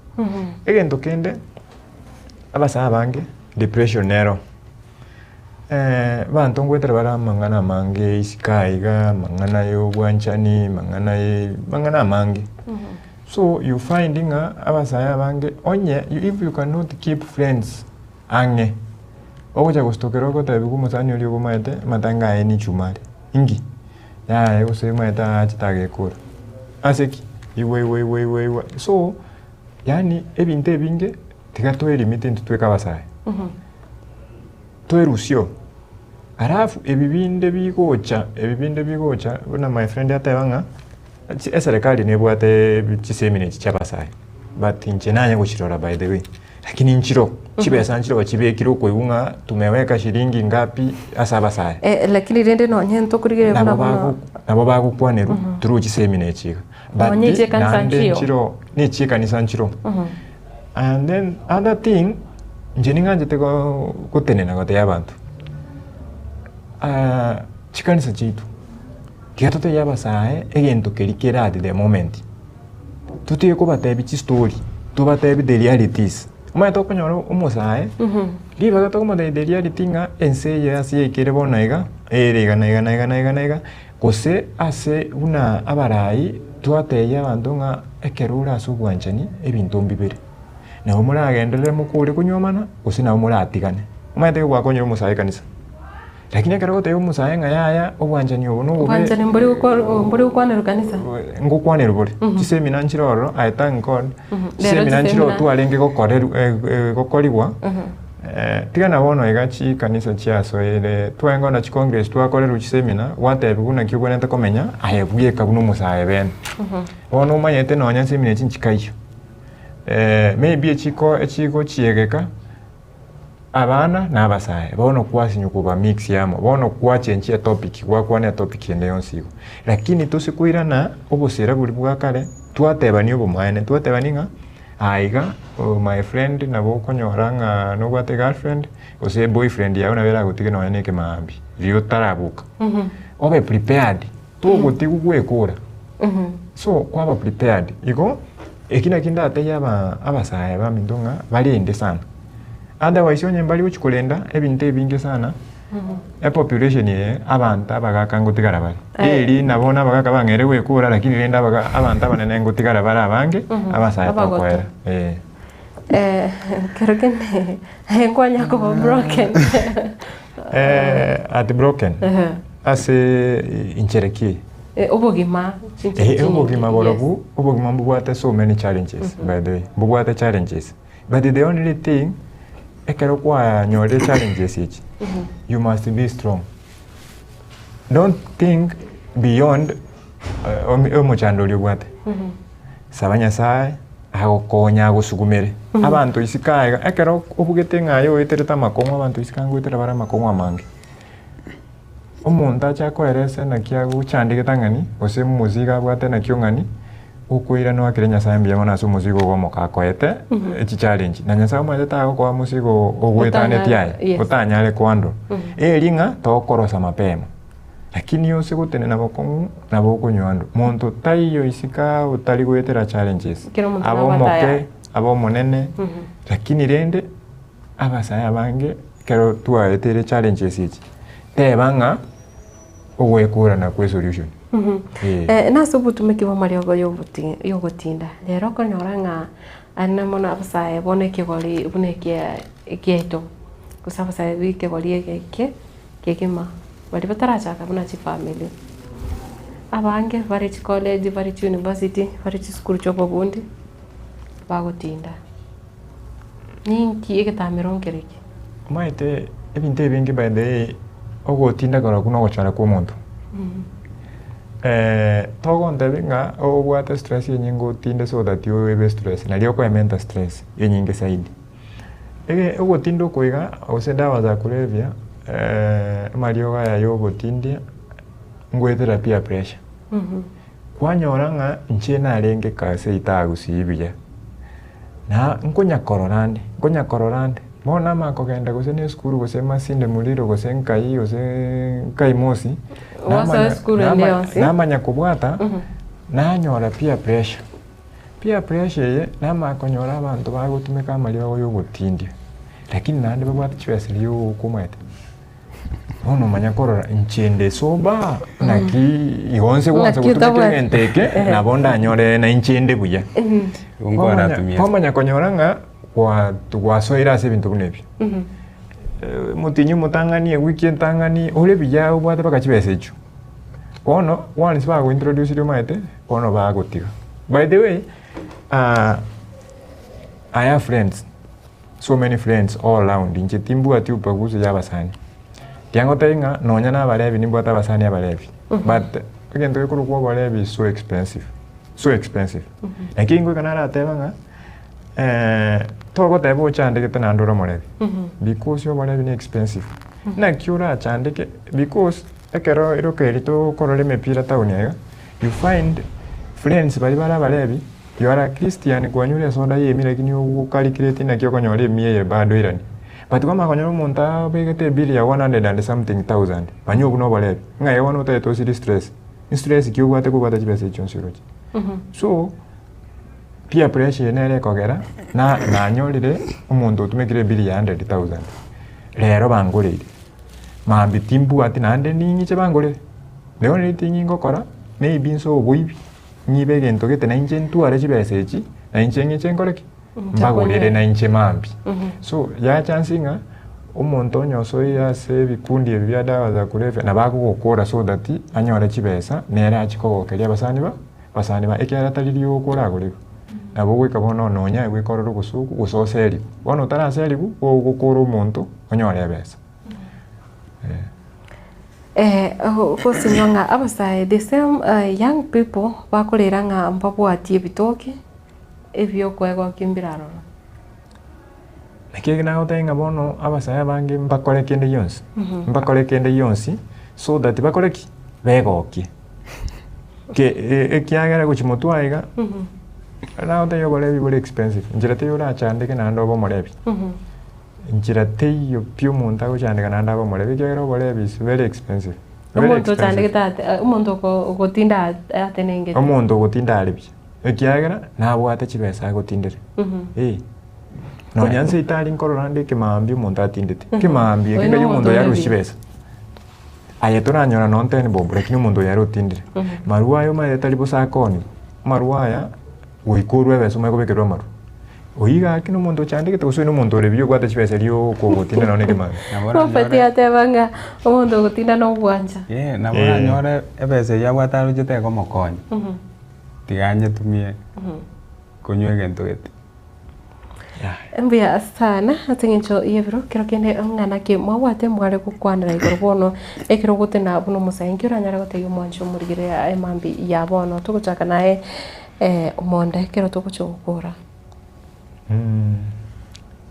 Egento kende, abasae abange depression nero, abanto ngoetera bare amang'ana amange isiko aiga, amang'ana ya obwanchani, amang'ana ya amang'ana amange. So you find ng'a abasae abange onye if you cannot keep friends ang'e, ogocha gositokera ogotebiwa omosani oria obomaete amatanga aye nichuma are, inki? Yaya gose omanyete aachete agekora. Ase ki? Igwa igwa igwa igwa igwa so yaani ebinto ebinge tiga toelimite intwe tweka abasae. Toerusie oo. Alafu ebi binde bigocha ebi binde bigocha buna my friend ateba ng'a eserekari nebwate chisemina echi chia abasae but inche nanye gochirora by the way lakini nchiroo chibesa nchiroo chibekire okoigwa ng'a tumeweka shilingi ngapi ase abasae. Lakini rende nonye ntokorigereria buna Nabo bono bago nabo bagokwanerwa through chisemina echi iga but Nonye echi ekanisa naende nchiyo. nchiroo na echi ekanisa nchiroo. And then other thing inche ning'anchete go gotenena gotebia abanto chikanisa chiaito tiga totebie abasae egento keria kere at the moment, totige kobatebia chistory, tobatebie the realities. Omanyete okonyora omosae, ribaga tokomotebia the reality ng'a ense eye ase yaikire bono iga, ere iga na iga na iga na iga na iga, gose ase buna abarai twatebia abanto ng'a ekero ore ase obwanchani ebinto mbibere, nabo moragenderere mokore konywomana gose nabo moratigane. Omanyete ekero gwakonyire omosae ekanisa. Lakini ekero ogotebia omosae ng'a yaya obwanchani obo nobobe. Obwanchani mbori gokwa mbori gokwanerwa kanisa. Ngokwanerwa bore. Chisemina nchire ororo I thank God. Rero Chisemina nchire chisemina. twarenge gokorerwa gokorigwa, tiga na bono iga chikanisa chiasoire, twarenge kogenda chicongress twakorerwa chisemina, gwatebiwa naki obwenerete komenya aye bweka buna omosae bene. Bono omanyete nonya esemina echi nchikaiyo, maybe echiko echigochiegeka. Abana na abasae, bono kwasinywa koba mix amo, bono gwachenchia etopic, gwakwana etopic ende yonsi igo. Lakini tose koirana obosera boria bwa kare, twatebania obomaene, twatebania ng'a aiga my friend nabo okonyora ng'a nobwate girlfriend, gose boyfriend yago nabo eragotige nonya na ekemaambia, riria otaraboka. Obe prepared, togotigwa gwekora, so kwaba prepared. Igo. Eki nakio ndatebie aba abasae baminto ng'a barende sana, otherwise onye mbari gochia korenda ebinto ebinge sana, epopulation eye abanto abagaka ngotigara bare, eri nabo bono abagaka bang'eire goekora lakini rende abaga abanto abanene ngotigara bare abange, abasae Abagotu. tokoera eh. Ekero kende nkwanya koba broken. Heartbroken ase inchera ki? Obogima chinchera Eh, obogima chinyinge, yes. borobwo, obogima mbobwate so many challenges by the way, mbobwate challenges but the only thing ekero kwanyorire challenges echi, you must be strong. Don't think beyond omochando oria obwate. Saba Nyasaye agokonye agosugumere. Abanto isiko aye iga, ekero obugete ng'a aye oeterete amakong'u abanto isiko aye ngoetera bare amakong'u amange. Omonto ache akoerese naki agochandegete ang'ani, gose omosigo abwate naki ong'ani, okoirana oakere Nyasaye mbuya mono ase omosigo ogo omoka akoete, echichallenge. Na Nyasaye omanyete tagokoa omosigo ogoetanetie aye, Yes. otanyare kohandle. Eri ng'a tokorosa mapema. Lakini ose gotenena bokong'u nabo okonywa ando. Monto taiyo isiko aa otari goetera challenges. Kera omonto Abe nabwate omoke, ayaye. abe omonene, lakini rende abasae abange ekero twaeteire challenges echi, teba ng'a ogoekora nakwo esolution. Eh. Eh, nase obotumeki bw'amariogo y'oboti y'ogotinda, rero okonyora ng'a aria mono abasae bono ekegori buna ekia ekiaito, gose abasae ba ekegori eke eke. Kegima, baria batarachaka buna chifamiri. Abange bare chicollege, bare chiuniversity, bare chisukuru chia obobundi, bagotinda. Ninki egetamero nkere eke? Omanyete ebinto ebinge by the way, ogotinda korokwo na ogochora kwa omonto. Togontebia ng'a obwate stress enyinge otinde so that oebe stress, nario okoementa stress enyinge zaidi. Ege ogotinda oko iga, gose dawa za kulevya, amariogo aya ya ogotindia, ngoetera peer pressure. Kwanyora ng'a inche narenge ase seito gusii buya, na nkonya korora nde, nkonya korora nde, bono namanya kogenda gose na esukuru gose Masinde Muliro gose nkai gose nkai Mosi, Gwasoa namanya esukuru ende nama yonsi. namanya kobwata, nanyora peer pressure. Peer pressure eye namanya konyora abanto bagotumeka amariogo ya ogotindia, lakini naende babwate chibesa riria ogokumete. Bono omanya korora inche nde sober naki igo nse gwansa Naki gotumeka otabwati. egento eke nabo ndanyore na inche nde buya. Igo nkwaratumia. Kwamanya konyora ng'a gwa gwasoire ase ebinto buna ebio. Omotienyi omotang'ani, ewiki entang'ani, ore buya obwate mpaka chibesa echio. Bono once bagointroducirie omanyete, bono bagotiga. By the way, ah, I have friends, so many friends all round, inche timbwati ubaguzi ya abasani. Tiga ngotebie ng'a nonya na abarebi nimbwate abasani abarebi, but egento gekorokwa oborebi is so expensive, so expensive. Naki ngoika narateba ng'a togoteba ochandegete naende ore omorebi, because oborebi ne expensive. Naki orachandeke because ekero eroka eri tokorora emepira town iga, you find friends baria bare abarebi, you are a Christian kwanyure esoda ya emia lakini ogokarikireti naki okonyora emia eye bado oiranie. But kwamanya konyora omonto abegete ebill ya one hundred and something thousand, manya obwo noborebi, ng'a iga bono otagete osirie stress, stress ki obwate kobwata chibesa echi chionsi oroche. So, peer pressure eye nere ekogera na nanyorire omonto otumekire ebill ya hundred thousand, rero bangoreire, mambia timbwati naende ning'iche bangorere, the only thing ngokora, maybe nse oboibi, ng'ibe egento gete na inche ntware chibesa echi, na inche ng'iche nkore ki? Mbagorere na inche mambia. So, yacha nse ng'a omonto onye osoire ase ebikundi ebi bia dawa za kulevya nabo akogokora so that anyore chibesa nere achie kogokeria abasani ba abasani ba ekiagera tari rioka oragorerwe. Nabo ogoika bono nonya goika orore obosuku gose oserigwe. Bono otaraserigwa, gogokora omonto onyore ebesa. Gosinywa ng'a abasae the same young people bakorera ng'a mbabwati ebitoki ebiokoegokia mbiraroro. Naki eke nagotebia ng'a bono abasae abange mbakore kende gionsi, mbakore kende gionsi so that bakore ki? Begokie. Ke ekiagera gochia motwe aye iga, nagotebia oborebi bore expensive, nchera teiyo orachandeke naende obe omorebi. Nchera teiyo pi omonto agochandeka naende abe omorebi ekiagera oborebi is very expensive, very Omonto expensive. ochandegete ate omonto oko ogotinda atenengete. Omonto ogotinda are buya, ekiagera nabwate chibesa agotindera, eh. Nonya nse itari nkorora ande ekemaambia omonto atindete, ekemaambia Oyo ekio ngai nomonto omonto oyo ore arusie buya. chibesa. Aye toranyora nonye ten bob lakini omonto oyo are otindire. Marwa aya omanyete tari bosa akooniwa, amarwa aya goika orwe ebesa omanye kobekerwa amarwa. Oyio gaki na omonto ochandegete gose oyo na omonto ore buya obwate chibesa rioka ogotinda nonye na ekemambia. Nabo Prophet oranyore ateba ng'a omonto ogotinda na obwancha. Eh, nabo Eh. oranyore ebesa eyio abwate aroche tekomokonya, tiga anyetumie konywa egento gete. Mbuya sana ase eng'encho y'ebiro kero kende ng'a naki mwabwate mware gokwanera igoro bono ekero ogotena buna omosae inki oranyare gotebia omwanchi omorigere emambia ya bono togochaka naye omonda ekero togochia gokora.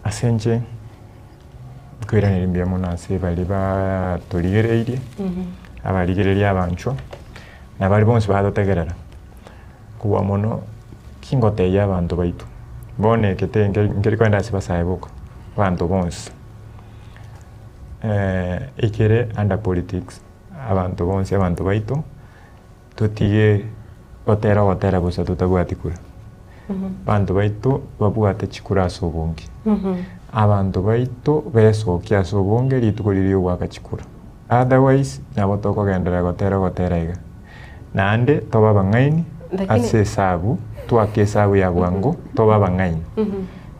Ase inche, nkoiraneria mbuya mono ase baria batorigereirie, abarigereria abanchwa, na baria bonsi batotegerera. Kobua mono, kingotebia abanto baito, bono eke te nkeri kogenda ase basae boka, abanto bonsi, ekere under politics, abanto bonsi abanto baito, totige gotera ogotera bosa totabwati kura. Abanto baito babwate chikura ase obonge, abanto baito besokie ase obonge rituko riria riogoaka chikura, otherwise nabo tokogenderera gotera ogotera iga. Naende tobe abang'aini Lakini- ase esabu, twake esabu ya bwango, tobe abang'aini.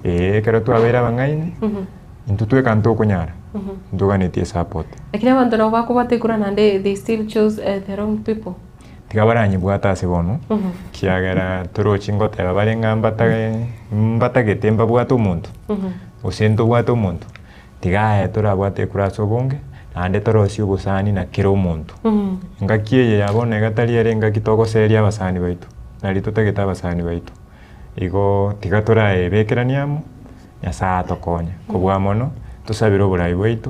Ee, ekero twabeire abang'aini, intwe tweka ntokonyara, ntoganetie esupport. Lakini abanto nabo bakobwata ekura naende they still choose the wrong people. Tiga baranyebwate ase bono, ekiagera torochi ngoteba bare ng'a mbatage mbatagete mbabwate omonto, gose ntobwate omonto, tiga aye torabwate ekura ase obonge, naende torosie obosani na kera omonto. Engaki eye ya bono iga tari ere engaki togoseria abasani baito, nari totagete abasani baito. Igo tiga toraebekeranie amo, Nyasaye atokonye. Kobua mono, tosabere oborai bwaito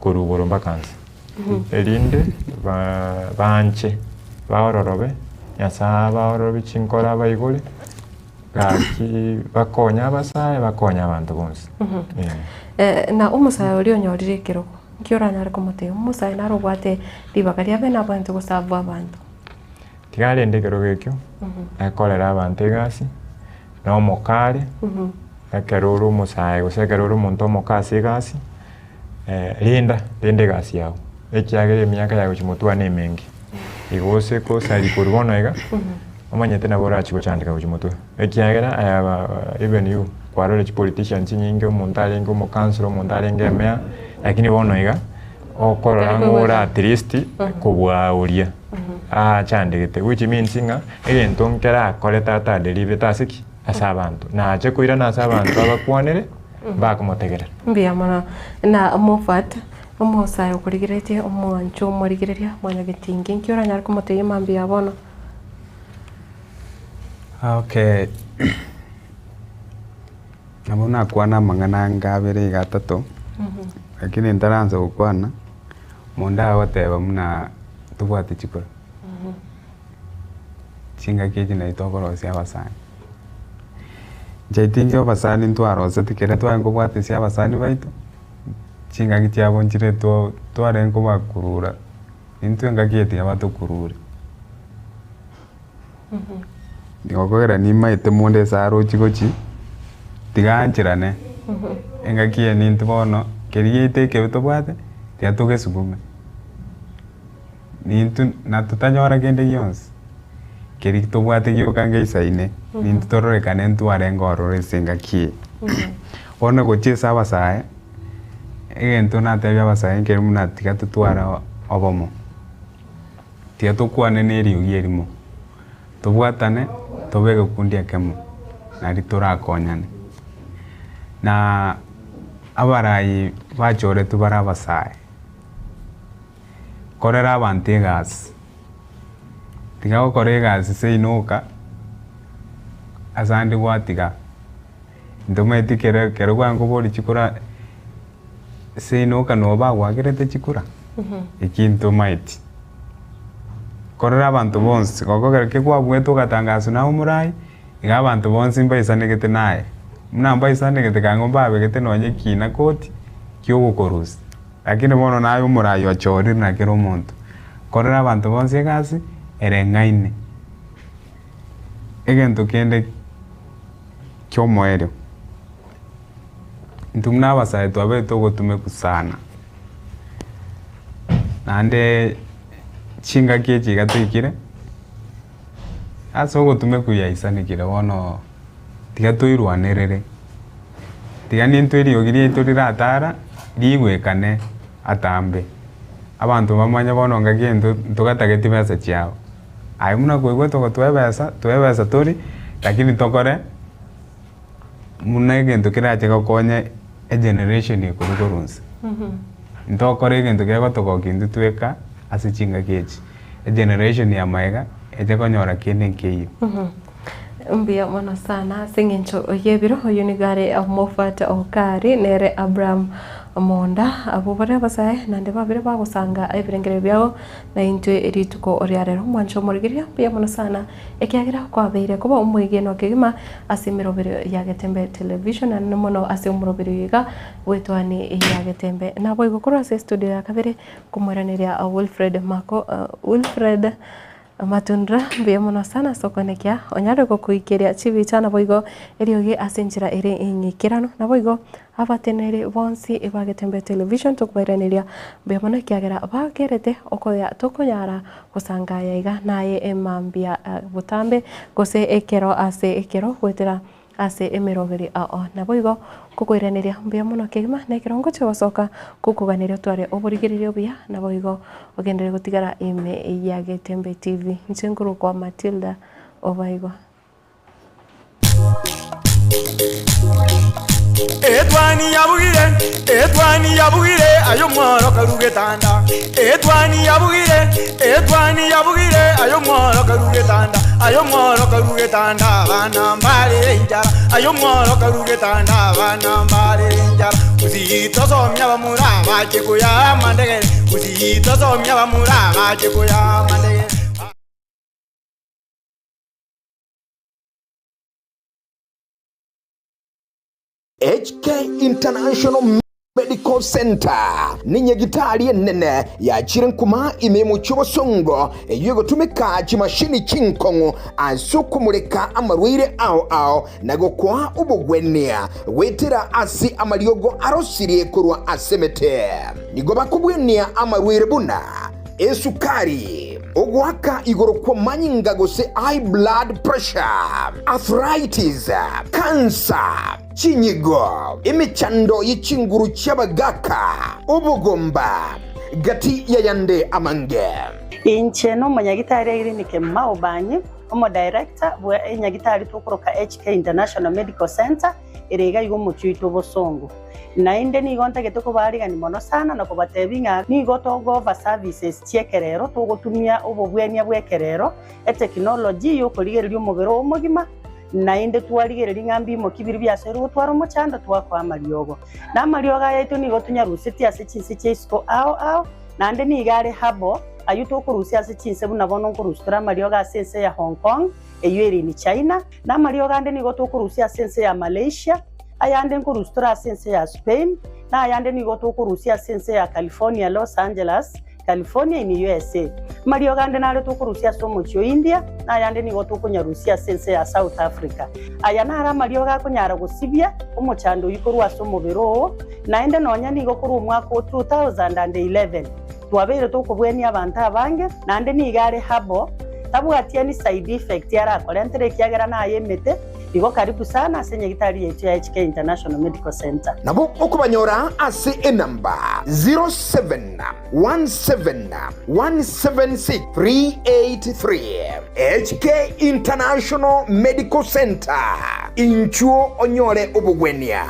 korwa igoro mpaka nse, erinde ba- banche baororobe, Nyasaye abaororobie chinkoro abaigore, gaki bakonye abasae, bakonye abanto bonsi, eh. Na omosae oria onyorire ekerogo, nki oranyare komotebia? Omosae naro obwate ribaga riabe nabwenerete goserve abanto. Tiga arende ekerogo ekio, akorere abanto egasi, na omokare, ekero ore omosae gose ekero ore omonto omoka ase egasi, renda, renda egasi yago, ekiagera emiaka ya gochia motwe na emenge. Igo gose kosari korwa bono iga, omanyete nabo orachie gochandeka gochia motwe, ekiagera aya ba even you, kwarorire chipolitician chinyinge omonto arenge omokansoro, omonto arenge emeya, lakini bono iga, okorora ng'a ore at least kobua oria. Achandegete, which means ng'a egento nkere akorete ataderivete ase ki? Ase abanto. Nache koirana ase abanto abakwanere, mbakomotegerera. Mbuya mono. Na Mofat, omosae okorigereretie omwancho omorigereria mwanyagetingi, inki oranyare komotebia mambia bono? Okay, nabo nakwana amang'ana ange abere iga atato, lakini ntaransa gokwana, Omonto agoteba buna tobwate chikura, chingaki echi nario tokorosia abasani. Inche tinche obasani ntwaroseti kere tware kobwatesia abasani baito, chingaki chiabo nchire twarenge kobakurura, intwe engaki eye tiga batokurure. Gokogera nimaete monto ase arochi gochi, tiga ancherane, engaki eye nintwe bono, keria giaito ekebe tobwate, tiga togesukume. Nintwe na totanyora kende gionsi, keria tobwate gioka ngeisaine, nintwe tororekane ntwarenge ororo ase engaki eye. Bono gochia ase abasae, egento natebia abasae nkeri buna tiga totware obomo. Tiga tokwane neriogi erimo, tobwatane tobe egekundi ekemo, nario torakonyane. Na abarai bachoretwe bare abasae, korera abanto egasi, tiga gokora egasi seino oka, ase ande gwatiga, ntomanyeti kere ekero kwankoboria chikura Seino oka noo bagwakerete chikura, eki ntomaeti. Korera abanto bonsi, gokogera ki kwabuete ogatangaswa naye omorai, iga abanto bonsi mbaisanegete naye. Buna mbaisanegete kang'o mbabegete nonye ekina koti kiogokorusia. Lakini bono naye omorai ochorire na kera omonto. Korera abanto bonsi egasi ereng'aine. Egento kende kiomoerio. Intwe buna abasae twabeete ogotumekwa sana, naende chingaki echi iga toikire, ase ogotumekwa yaisanekire bono tiga toirwanerere, tiga nintwe eriogi riaito riratara rigwekane atambe, abanto bamanye bono ngaki intwe ntogatageti besa chiabo. Aye buna koigwete ogotoa ebesa, toe ebesa tori, lakini tokore. Buna egento kerache gokonya egeneration ekorwa korwa inse. Ntokore egento kegotogokia intwe tweka ase chingaki echi, egeneration ya magega eche konyora kende nkeiyo. Mbuya mono sana ase eng'encho y'ebiro, oyio nigo are Moffat Okari nere Abraham Monda, abwo bare abasae naende babere bagosanga ebirengererio biabo naintwe rituko ria rero. Mwanche omorigereria, mbuya mono sana. Ekiagera kwabeire koba omwegenwa kegima ase emeroberio ya Getembe Television, naende mono ase omoroberio iga bw'etwani ya Getembe. Naboigo korwa ase estudio ya kabere komoiraneria Wilfred Mako Wilfred Matundura mbuya mono sana ase okonekia onyare gokoikeria chibicha naboigo eriogi ase enchera ere eng'ikeranu naboigo Abateneneri bonsi ba Getembe Television tokobairaneria mbuya mono ekiagera bagerete okoya tokonyara gosanga aya iga naye emambia botambe gose ekero ase ekero goetera ase emeroberi ao. Naboigo nkokoiraneria mbuya mono kegima na ekero ngochia gosoka kokoganeria otware oborigereria obuya naboigo ogenderere gotigara ime ya Getembe TV. Inche nkorokwa Matilda Obaigwa. Etwani yabugire, etwani yabugire, aye omworo karu getanda. Etwani yabugire, etwani yabugire, aye omworo karu getanda. Aye omworo karu getanda, abana mbare enchara. Aye omworo karu getanda, abana mbare enchara. Gusii tosomia abamura bache koyaa amandegere, Gusii tosomia abamura bache koyaa amandegere. HK International Medical Centre nenyagitari enene yachire nkuma ime y'omochie obosongo eyio egotumeka chimashini chinkong'u ase okomureka amarwaire ao ao na gokoa obogwenia goetera ase amariogo arosirie korwa ase emete. Nigo bakobwenia amarwaire buna esukari, Ogoaka igoro kw'amanyinga gose high blood pressure, arthritis, cancer, chinyigo, emechando ye chinguru chi'abagaaka, obogomba, gati y'ayande amange. Inche nomonyagitari Irene Kemuma Obanyi, omodirector bwe enyagitari tokoroka HK International Medical Centre ere iga iga omochie oito obosongo. Naende nigo ntagete kobaarigania mono sana na kobatebia ng'a nigo togo-offer services chi'ekerero togotumia obobwenia bw'ekerero, etekinoloji y'okorigereria omobere oo omogima, Naende twarigereria ng'a mbimoki biria biasoirwe gotwara omochando, twakoa amariogo. Na amariogo aya aito nigo tonyarusetie ase chinse chia isiko ao ao, naende nigo are herbal, ayio tokorusia ase chinse buna bono nkorusia tore amariogo ase ense ya Hong Kong, eyio ere in China, na amariogo ande nigo tokorusia ase ense ya Malaysia, ayande nkorusia tore ase ense ya Spain, na ayande nigo tokorusia ase ense ya California, Los Angeles, California in USA. Amariogo ande nare tokorusia ase omochie o India, na ayande nigo tokonyarusia ase ense ya South Africa. Aya naro amariogo akonyara gosibia omochando oyio korwa ase omobere oo, naende nonya nigo korwa omwaka o 2011 twabeire tokobwenia abanto abange, naende nigo are herbal, tabwati any side effect arakorentere ekiagera naye emete. Igo karibu sana ase nyagitari yaito ya HK International Medical Centre. Nabo okobanyora ase enamba 0717176383. HK International Medical Centre, inchuo onyore obogwenia.